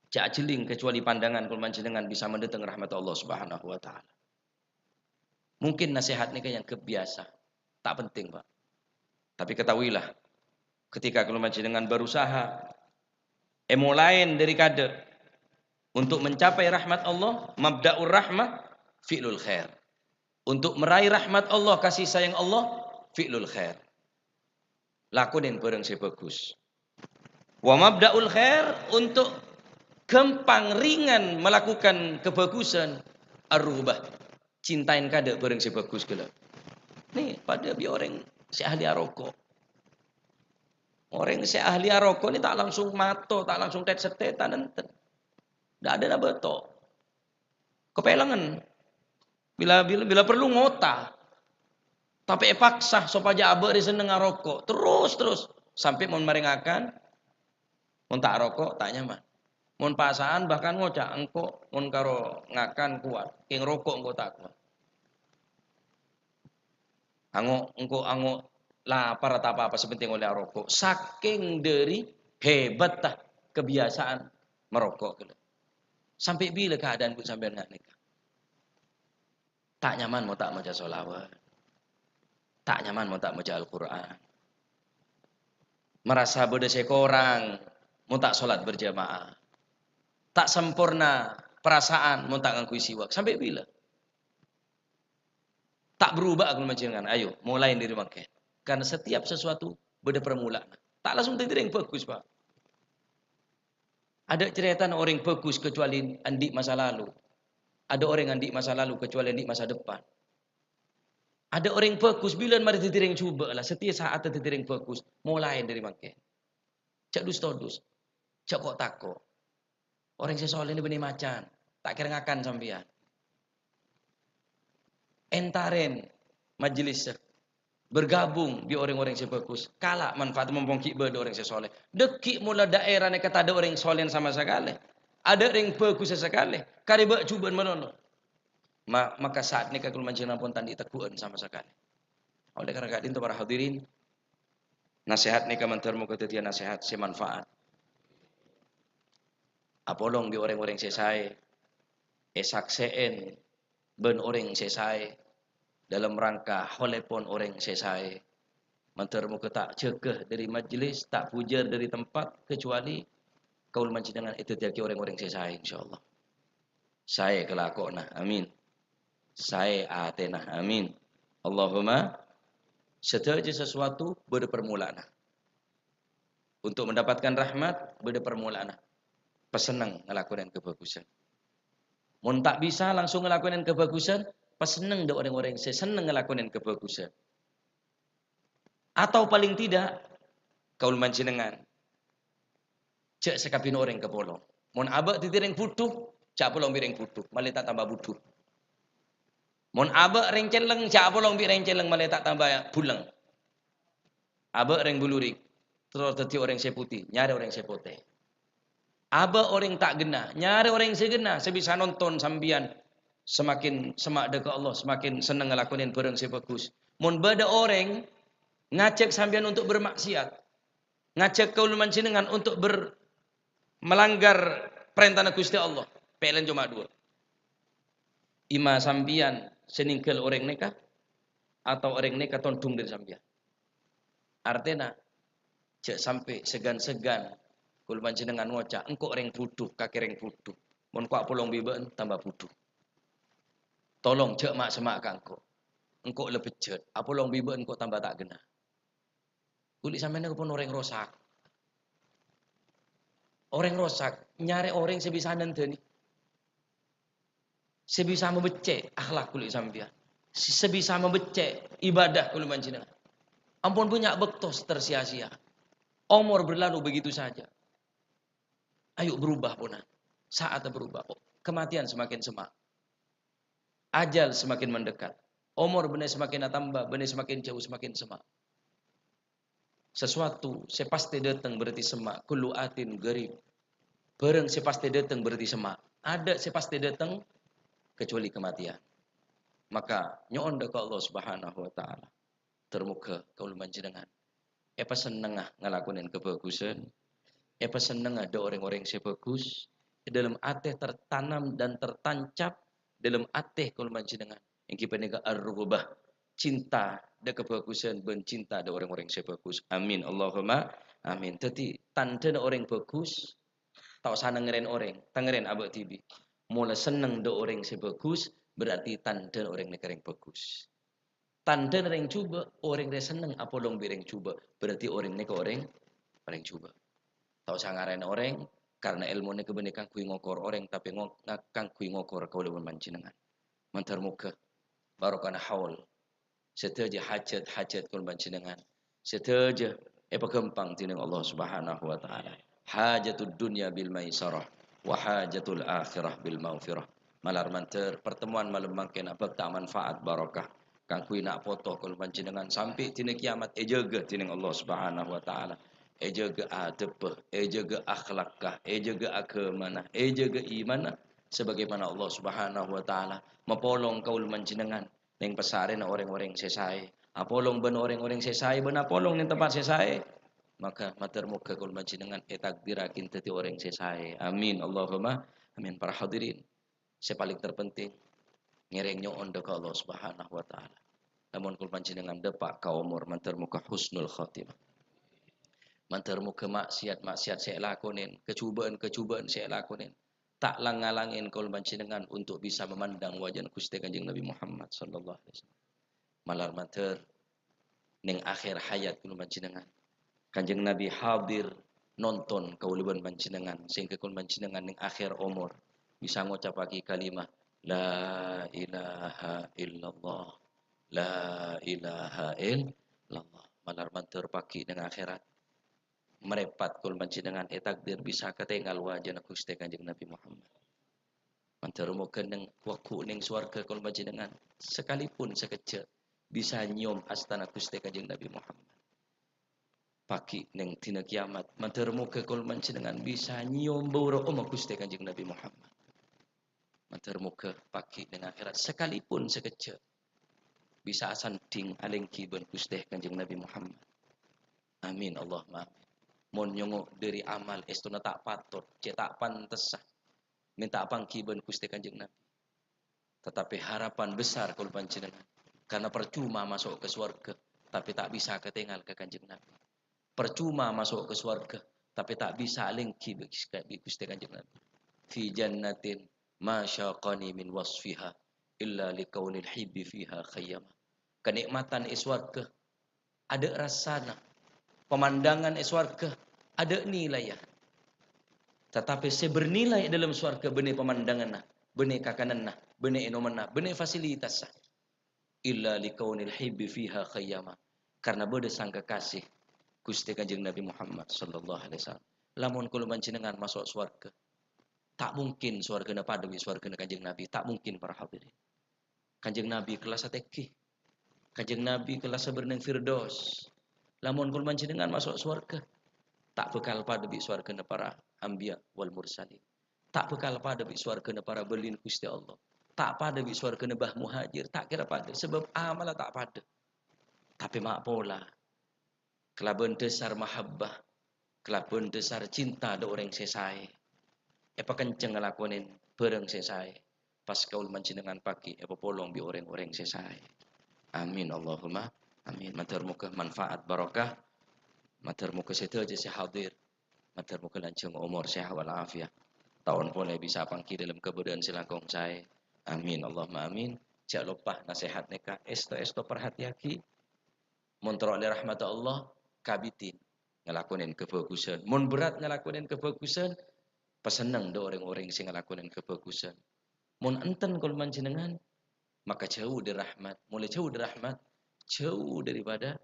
Jhâ' ajhelling kecuali pandangan kulâ panjhennengngan bisa mandâteng rahmat Allah Subhanahu wa Ta'ala. Mungkin nasihat nèka yang kebiasa, ta' penting, Pak. Tapi ketahuilah, ketika kulâ panjhennengngan berusaha, èmolaè dâri kadhâ' untuk mencapai rahmat Allah, mabda'ur rahmah fi'lul khair. Untuk meraih rahmat Allah, kasih sayang Allah, fi'lul khair. Lakonè bârâng sè bhâghus. Wa mabda'ul khair, untuk gampang ringan melakukan kebhâghusân, ar-rughbah. Cintaè kadhâ' bârâng sè bhâghus ghellâ'. Nè, padâ bi' orèng sè ahli aroko'. Orèng sè ahli aroko' nè ta' langsung mato, ta' langsung tèt-sètètan, enten. Dâ' adâna bâto. Kapèlengngen. Bilâ, bilâ, bilâ perlu ngota. Tapè èpaksa sopajâ abâ' rè senneng aroko'. Terus, terus. Sampè' mon marè ngakan, mon ta' aroko', ta' nyaman. Mon pasa'an bahkan ngoca', "Engko' mon karo ngakan kowat, kèng roko' engko' ta' kowat." Ango', engko' ango' lapar atau apa-apa, sè pentèng ollè aroko'. Sakèng dhâri hebatta kebiasaan maroko' ghellâ'. Sampè' bilâ keadaan bu sampèyan nga' nèka? Ta' nyaman mon ta' maca sholawat. Ta' nyaman mon ta' maca Al-Qur'an. Merasa bâdâ sè korang mon ta' sholat berjamaah. Ta' samporna perasaan mon ta' ngangghuy siwak. Sampè' bilâ? Ta' berubah aku manjeng-, ayo, mulai dari mangkèn. Karena setiap sesuatu bâdâ permulaanna. Ta' langsung dhâddhi orèng bagus, Pak. Adâ' carètana orèng bagus kecuali andi' masa lalu. Adâ' orèng andi' masa lalu kecuali andi' masa depan. Adâ' orèng bagus bilân marè dhâddhi orèng jhubâ' la, satèya sa'at dhâddhi orèng bagus. Mulai dari mangkèn. Jhâ' dus-todus. Jhâ' ko'-tako'. Orèng sè soleh nè bânnè macan. Ta' kèra ngakan sampèyan. Èntarèn majelis, bergabung bi' orèng-orèng sè bagus. Kala' manfaat mompong ghi' bâdâ orèng sè soleh. Dâgghi' mola daerah nèka tadâ' orèng soleh sama sakalè. Adâ' orèng bagus sakalè. Karè bâ' jhubâ'ân malolo. Ma-, maka sa'at nèka kaulâ manjeng ampon ta' andi' tegghu'ân sama sakalè. Oleh karena ka'dinto para hadirin, nasèhat nèka mandhâr moghâ dhâddhiyâ nasèhat sè manfaat. Apolong bi' orèng-orèng sè saè, èsaksè'è bân orèng sè saè, dalam rangka holèpon orèng sè saè. Mandhâr moghâ ta' jâgâ dhâri majelis, ta' bujâr dhâri tempat, kecuali kaulâ manjhennengan èdhâddhiyâghi orèng-orèng sè saè, insyaallah. Saè kalakowanna, amin. Saè atèna, amin. Allahumma, sadhâjâ sesuatu bâdâ permulaanna. Untuk mendapatkan rahmat, bâdâ permulaanna. Pasenneng ngalakonè kabhâghusân. Mon ta' bisa langsung ngalakonè kabhâghusân, pasenneng dâ' orèng-orèng sè senneng ngalakonè kabhâghusân. Atau paling tidak, kaulâ manjhennengan, jhâ' sakabbhiyânna orèng kapolong. Mon abâ' dhâddhi rèng budhu, jhâ' apolong bi' rèng budhu, malè ta' tamba budhu. Mon abâ' rèng cellèng, jhâ' apolong bi' rèng cellèng, malè ta' tamba buleng. Abâ' rèng bulurik, terros dhâddhi orèng sè putè, nyarè orèng sè potè. Abâ' orèng ta' ghenna, nyarè orèng sè ghenna, sè bisa nonton sampèyan semakin semma' dâ' ka Allah, semakin senneng ngalakonè bhârâng sè bhâghus. Mon bâdâ orèng ngajhâk sampèyan untuk bermaksiat, ngajhâk kaulâ manjhennengan untuk ber-, melanggar parèntana Ghustè Allah, pèlèn coma duwâ'. Imma sampèyan sè nèngghâl orèng nèka, atau orèng nèka tondhung dâri sampèyan. Artèna, jhâ' sampè' sèghân-sèghân kaulâ manjhennengan ngoca', "Engko' rèng budhu, kakè rèng budhu. Mon ko' apolong bi' bâ'na, tamba budhu. Tolong jhâ' ma'-, semma' ka engko'. Engko' la bejjhât, apolong bi' bâ'na engko' tamba ta' ghenna." Kulâ sampèyan nèko pon orèng rosak. Orèng rosak, nyarè orèng sè bisa nandhâni. Sè bisa mabeccè' akhlak kulâ sampèyan. Sè, sè bisa mabeccè' ibadah kulâ manjhennengan. Ampon bânnya' bâkto sè tersia-sia. Omor berlalu begitu saja. Ayo berubah, ponan. Sa'atta berubah. Kematian semakin semma'. Ajal semakin mendekat. Omor bânnè semakin atamba, bânnè semakin jhâu, semakin semma'. Sesuatu sè pastè dâteng berarti semma'. Kullu atin gharib. Bhârâng sè pastè dâteng berarti semma'. Adâ' sè pastè dâteng kecuali kematian. Maka nyo'on dâ' ka Allah Subhanahu wa Ta'ala. Ter-moghâ kaulâ manjhennengan èpasennengnga ngalakonè kabhâghusân, èpasennengnga dâ' orèng-orèng sè bhâghus, è dâlem atè tertanam dan tertancap dâlem atè kaulâ manjhennengan, èngghi panèka ar-rughbah, cinta dâ' kabhâghusân bân cinta dâ' orèng-orèng sè bhâghus. Amin, Allahumma amin. Dhâddhi, tandhâna orèng bhâghus, ta' osa nangèrèn orèng, tangèrèn abâ' dhibi'. Mola senneng dâ' orèng sè bhâghus, berarti tandhâna orèng nèka rèng bhâghus. Tandhâna rèng jhubâ', orèng rè senneng apolong bi' rèng jhubâ', berarti orèng nèka orèng, orèng jhubâ'. Ta' osa ngarèna orèng, karna èlmo nèka bânnè kaangghuy ngokor orèng, tapè ngo-, nga-, kaangghuy ngokor kaulâ bân panjhennengngan. Mandhâr moghâ barokana haul, sadhâjâ hajat-hajat kaulâ panjhennengngan, sadhâjâ èpaghâmpang dhinèng Allah Subhanahu wa Ta'ala. Hajatud dunya bil maisarah, wa hajatul akhirah bil maghfirah. Malar mandhâr, pertemuan malem mangkèn abhâkta manfaat barokah kaangghuy na' poto kaulâ panjhennengngan sampè' dina kiamat èjâgâ dhinèng Allah Subhanahu wa Ta'ala. Èjâgâ adebbhâ, èjâgâ akhlakka, èjâgâ aghâmana, èjâgâ imanna, sebagaimana Allah Subhanahu wa Ta'ala mapolong kaulâ panjhennengngan neng pessarena orèng-orèng sè saè, apolong bân orèng-orèng sè saè, bân apolong neng tempat sè saè, maka mator moghâ kaulâ panjhennengngan ètakdirraghi dhâddhi orèng sè saè. Amin, Allahumma amin. Para hadirin, sè palèng terpenting, ngèrèng nyo'on dâ' ka Allah Subhanahu wa Ta'ala. Lamon kaulâ panjhennengngan dâpa' ka omor, mator moghâ husnul khotimah. Mator moghâ maksiat-maksiat sè èlakonè, kajhubâ'ân-kajhubâ'ân sè èlakonè, ta' lang-ngalangè kaulâ panjhennengngan untuk bisa memandang wajahna Ghustè Kanjeng Nabi Muhammad sallallahu alaihi wasallam. Malar mator neng akhèr hayat kaulâ panjhennengngan, Kanjeng Nabi hadir nonton kaulâ bân panjhennengngan, sehingga kaulâ panjhennengngan neng akhèr omor bisa ngocappaghi kalimah, "La ilaha illallah, la ilaha illallah." Malar mator paghi' neng akhèrat, marèpat kaulâ panjhennengngan ètakdir bisa katèngal wajahna Ghustè Kanjeng Nabi Muhammad. Mator moghâ neng, wâghu neng sowarghâ kaulâ panjhennengngan, sakalipun sakejjhâ', bisa nyèyom astana Ghustè Kanjeng Nabi Muhammad. Paghi' neng dina kiyamat, mator moghâ kaulâ panjhennengngan bisa nyèyom bâu ro'omma Ghustè Kanjeng Nabi Muhammad. Mator moghâ paghi' neng akhèrat, sakalipun sakejjhâ', bisa asandhing alèngghi bân Ghustè Kanjeng Nabi Muhammad. Amin, Allahumma amin. Mon nyongngo' dâri amal, èstona ta' patot, cè' ta' pantessa mènta pangghi bân Ghustè Kanjeng Nabi. Tetapi harapan besar kaulâ panjhennengngan, karena parcoma maso' ka sowarghâ, tapè ta' bisa katèngal ka Kanjeng Nabi. Parcoma maso' ka sowarghâ, tapè ta' bisa alèngghi bi', bi' Ghustè Kanjeng Nabi. "Fi jannatin ma syaqani min wasfiha illa likaunil hibbi fiha khayyama." Kanè'matan è sowarghâ adâ' rassana, pamandhângan è sowarghâ adâ' nilaina. Tatapè sè bernilai è dâlem sowarghâ bânnè pamandhânganna, bânnè kakananna, bânnè ènomanna, bânnè fasilitassa. "Illa likaunil hibbi fiha khayyama." Karena bâdâ sangkakasè Ghustè Kanjeng Nabi Muhammad sallallahu alaihi wasallam. Lamon kaulâ panjhennengngan maso' sowarghâ, ta' mungkin sowarghâna padâ bi' sowarghâna Kanjeng Nabi, ta' mungkin, para hadirin. Kanjeng Nabi kellassa tèngghi. Kanjeng Nabi kellassa bârneng Firdaus. Lamon kaulâ panjhennengngan maso' sowarghâ, ta' bhâkal padâ bi' sowarghâna para anbiya wal mursalin. Ta' bhâkal padâ bi' sowarghâna para bâlina Ghustè Allah. Ta' padâ bi' sowarghâna Mbah Muhajir, ta' kèra padâ, sabâb amalla ta' padâ. Tapè ma' pola, kalabân dhâsar mahabbah, kalabân dhâsar cinta dâ' orèng sè saè, èpakencengnga ngalakonè bhârâng sè saè, pas kaulâ panjhennengngan paghi' èpapolong bi' orèng-orèng sè saè. Amin, Allahumma amin. Mator moghâ manfaat barokah. Mator moghâ sadhâjâ sè hadir, mator moghâ lanjhâng omor, sehat wal afiat. Taon polè bisa pangghi dâlem kabâdâ'ân sè langkong saè. Amin, Allahumma amin. Jhâ' loppa nasèhat nèka, èsto-èsto parhatèyaghi. Mon terro ollè rahmatta Allah, kabidhi ngalakonè kabhâghusân. Mon berrâ' ngalakonè kabhâghusân, pasenneng dâ' orèng-orèng sè ngalakonè kabhâghusân. Mon enten kaulâ panjhennengngan, maka jhâu dâri rahmat. Molaè jhâu dâri rahmat, jhâu daripada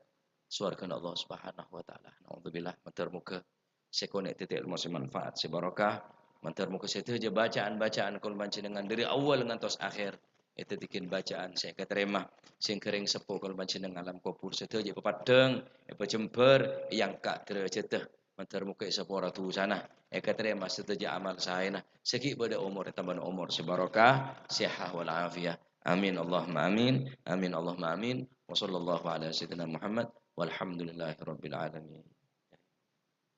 sowarghâna Allah Subhanahu wa Ta'ala. Naudzubillah, mator moghâ sè konè' dhâddhi èlmo sè manfaat, sè barokah. Mator moghâ sadhâjâ bacaan-bacaan kaulâ panjhennengngan dâri awwal ngantos akhèr èdhâddhiyaghin bacaan sè èkatarèma, sehingga rèng seppo kaulâ panjhennengngan alam kobhur sadhâjâ èpapeddhâng, èpajembhâr, èangka' dârâjhâddhâ. Mator moghâ èsapora dhusana, èkatarèma sadhâjâ amal saèna, sè ghi' bâdâ omor ètambâna omor sè barokah, sehat wal afiat. Amin, Allahumma amin. Amin, Allahumma amin. Wa sallallahu ala sayyidina Muhammad walhamdulillahi rabbil alamin.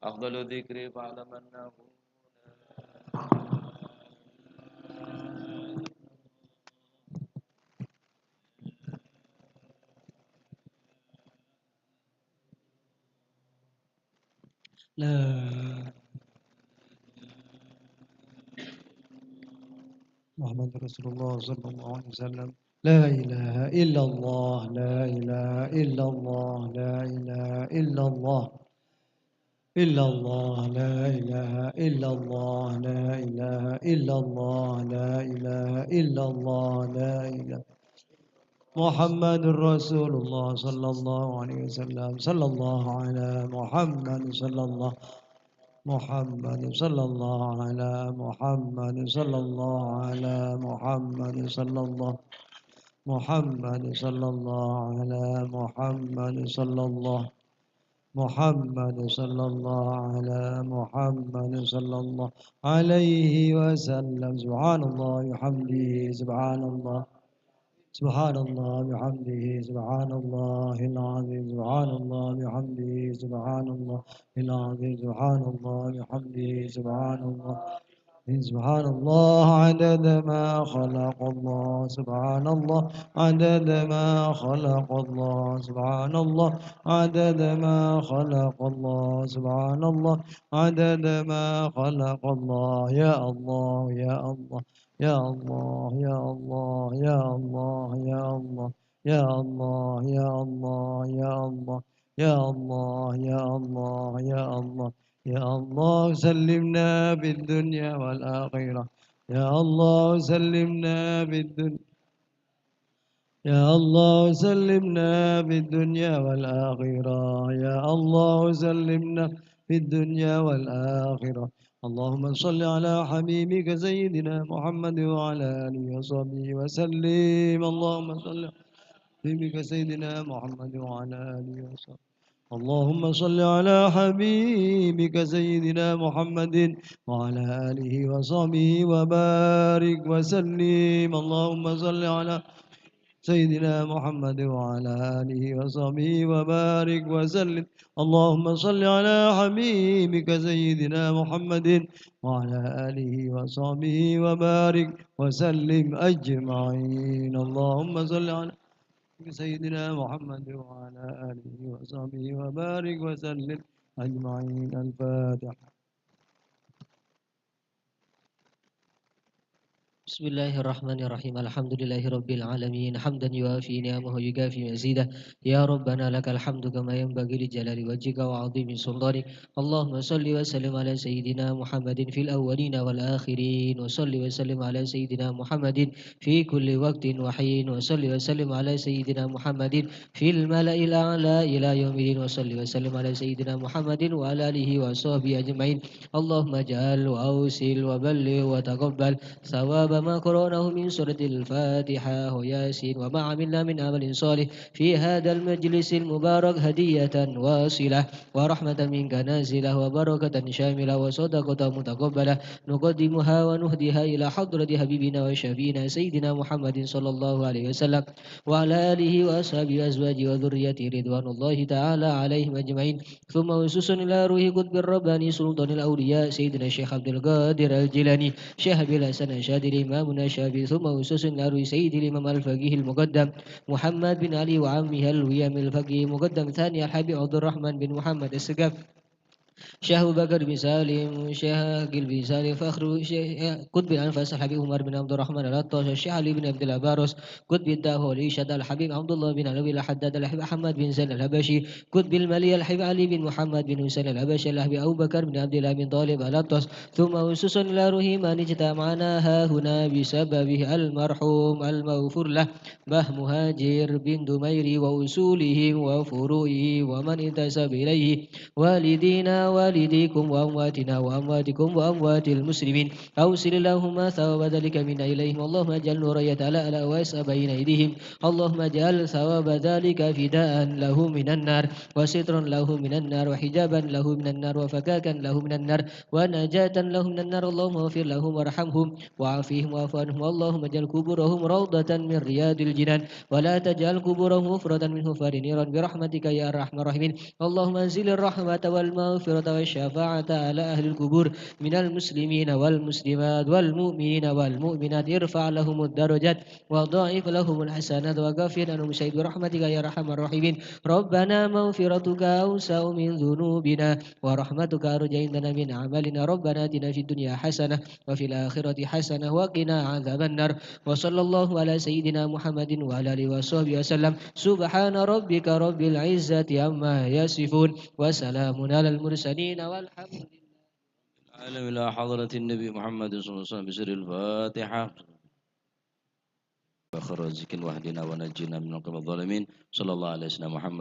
Afdalu dzikri fa'lam annahu la Muhammad Rasulullah sallallahu alaihi wasallam. La ilaha illallah, la ilaha illallah, la ilaha illallah. Illallah, la ilaha illallah, la ilaha illallah, la ilaha illallah, la ilaha. Muhammadur Rasulullah sallallahu alaihi wasallam, sallallahu ala Muhammad, sallallahu Muhammad, sallallahu ala Muhammad, sallallahu ala Muhammad, sallallahu Muhammad, sallallahu ala Muhammad, sallallahu Muhammad, sallallahu ala Muhammad, sallallahu alaihi wasallam. Subhanallah wa bihamdihi, subhanallah. سبحان الله بحمده، سبحان الله العظيم، سبحان الله بحمده، سبحان الله العظيم، سبحان الله بحمده، سبحان الله، سبحان الله عدد ما خلق الله، سبحان الله عدد ما خلق الله، سبحان الله عدد ما خلق الله، سبحان الله عدد ما خلق الله. يا الله، يا الله، يا الله، يا الله، يا الله، يا الله، يا الله، يا الله، يا الله، يا الله، يا الله، يا الله، يا الله، سلمنا في الدنيا والآخرة. يا الله، سلمنا في الدنيا يا الله سلمنا في الدنيا والآخرة، يا الله سلمنا في الدنيا والآخرة. اللهم صل على حبيبك سيدنا محمد وعلى آله وصحبه وسلم. اللهم صل على حبيبك سيدنا محمد وعلى آله وصحبه. اللهم صل على حبيبك سيدنا محمد وعلى آله وصحبه وبارك وسلم. اللهم صل على سيدنا محمد وعلى آله وصحبه وبارك وسلم. اللهم صل على حبيبك سيدنا محمد وعلى آله وصحبه وبارك وسلم أجمعين. اللهم صل على سيدنا محمد وعلى آله وصحبه وبارك وسلم أجمعين. الفاتحة. بسم الله الرحمن الرحيم. الحمد لله رب العالمين. حمدا يوافي نعمه ويكافئ مزيده. يا ربنا لك الحمد كما ينبغي لجلال وجهك وعظيم سلطانك. اللهم صل وسلم على سيدنا محمد في الأولين والآخرين، وصل وسلم على سيدنا محمد في كل وقت وحين، وصل وسلم على سيدنا محمد في الملأ الأعلى إلى يوم الدين، وصل وسلم على سيدنا محمد وعلى آله وصحبه أجمعين. اللهم اجعل وأوصل وبلغ وتقبل ثواب ما قرأناه من سورة الفاتحة وياسين وما عملنا من عمل صالح في هذا المجلس المبارك هدية واصلة ورحمة منك نازلة وبركة شاملة وصدقة متقبلة نقدمها ونهديها إلى حضرة حبيبنا وشفيعنا سيدنا محمد صلى الله عليه وسلم وعلى آله وأصحابه وأزواجه وذريته رضوان الله تعالى عليهم أجمعين. ثم خصوصا إلى روح قطب الرباني سلطان الأولياء سيدنا الشيخ عبد القادر الجيلاني شيخ أبي الحسن الشاذلي إمامنا الشافعي، ثم خصوصا إلى روح سيد الإمام الفقيه المقدم محمد بن علي وعمه الويام الفقيه المقدم ثاني الحبيب عبد الرحمن بن محمد السقاف شيخ أبو بكر بن سالم، شيخ عقيل بن سالم، فخر شيخ قطب الأنفاس الحبيب عمر بن عبد الرحمن العطاس، الشيخ علي بن عبد الله باروس، قطب الدعوة والإرشاد الحبيب عبد الله بن علوي الحداد، الحبيب أحمد بن زين الحبشي، قطب المالية الحبيب علي بن محمد بن حسين الحبشي، الحبيب أبو بكر بن عبد الله بن طالب العطاس، ثم خصوصا إلى روح من اجتمعنا ها هنا بسببه المرحوم المغفور له، به مهاجر بن دميري وأصولهم وفروعه ومن انتسب إليه، والدينا والديكم وأمواتنا وأمواتكم وأموات المسلمين. أوصل اللهم ثواب ذلك منا إليهم. اللهم اجعل نورا يتلألأ ويسعى بين أيديهم. اللهم اجعل ثواب ذلك فداء له من النار، وسترا له من النار، وحجابا له من النار، وفكاكا له من النار، ونجاة لهم من النار. اللهم اغفر لهم وارحمهم وعافهم واعف عنهم. اللهم اجعل قبورهم روضة من رياض الجنان، ولا تجعل قبورهم حفرة من حفر النيران برحمتك يا أرحم الراحمين. اللهم أنزل الرحمة والمغفرة والشفاعة على أهل القبور من المسلمين والمسلمات والمؤمنين والمؤمنات. ارفع لهم الدرجات وضاعف لهم الحسنات وكفر عنهم السيئات برحمتك يا أرحم الراحمين. ربنا مغفرتك أوسع من ذنوبنا ورحمتك أرجى عندنا من أعمالنا. ربنا آتنا في الدنيا حسنة وفي الآخرة حسنة وقنا عذاب النار. وصلى الله على سيدنا محمد وعلى آله وصحبه وسلم. سبحان ربك رب العزة عما يصفون. وسلام على المرسلين والحمد لله. العالمين. إلى حضرة النبي محمد صلى الله عليه وسلم بسر الفاتحة. وخير رزقنا واهدنا ونجنا من القوم الظالمين. صلى الله على سيدنا محمد.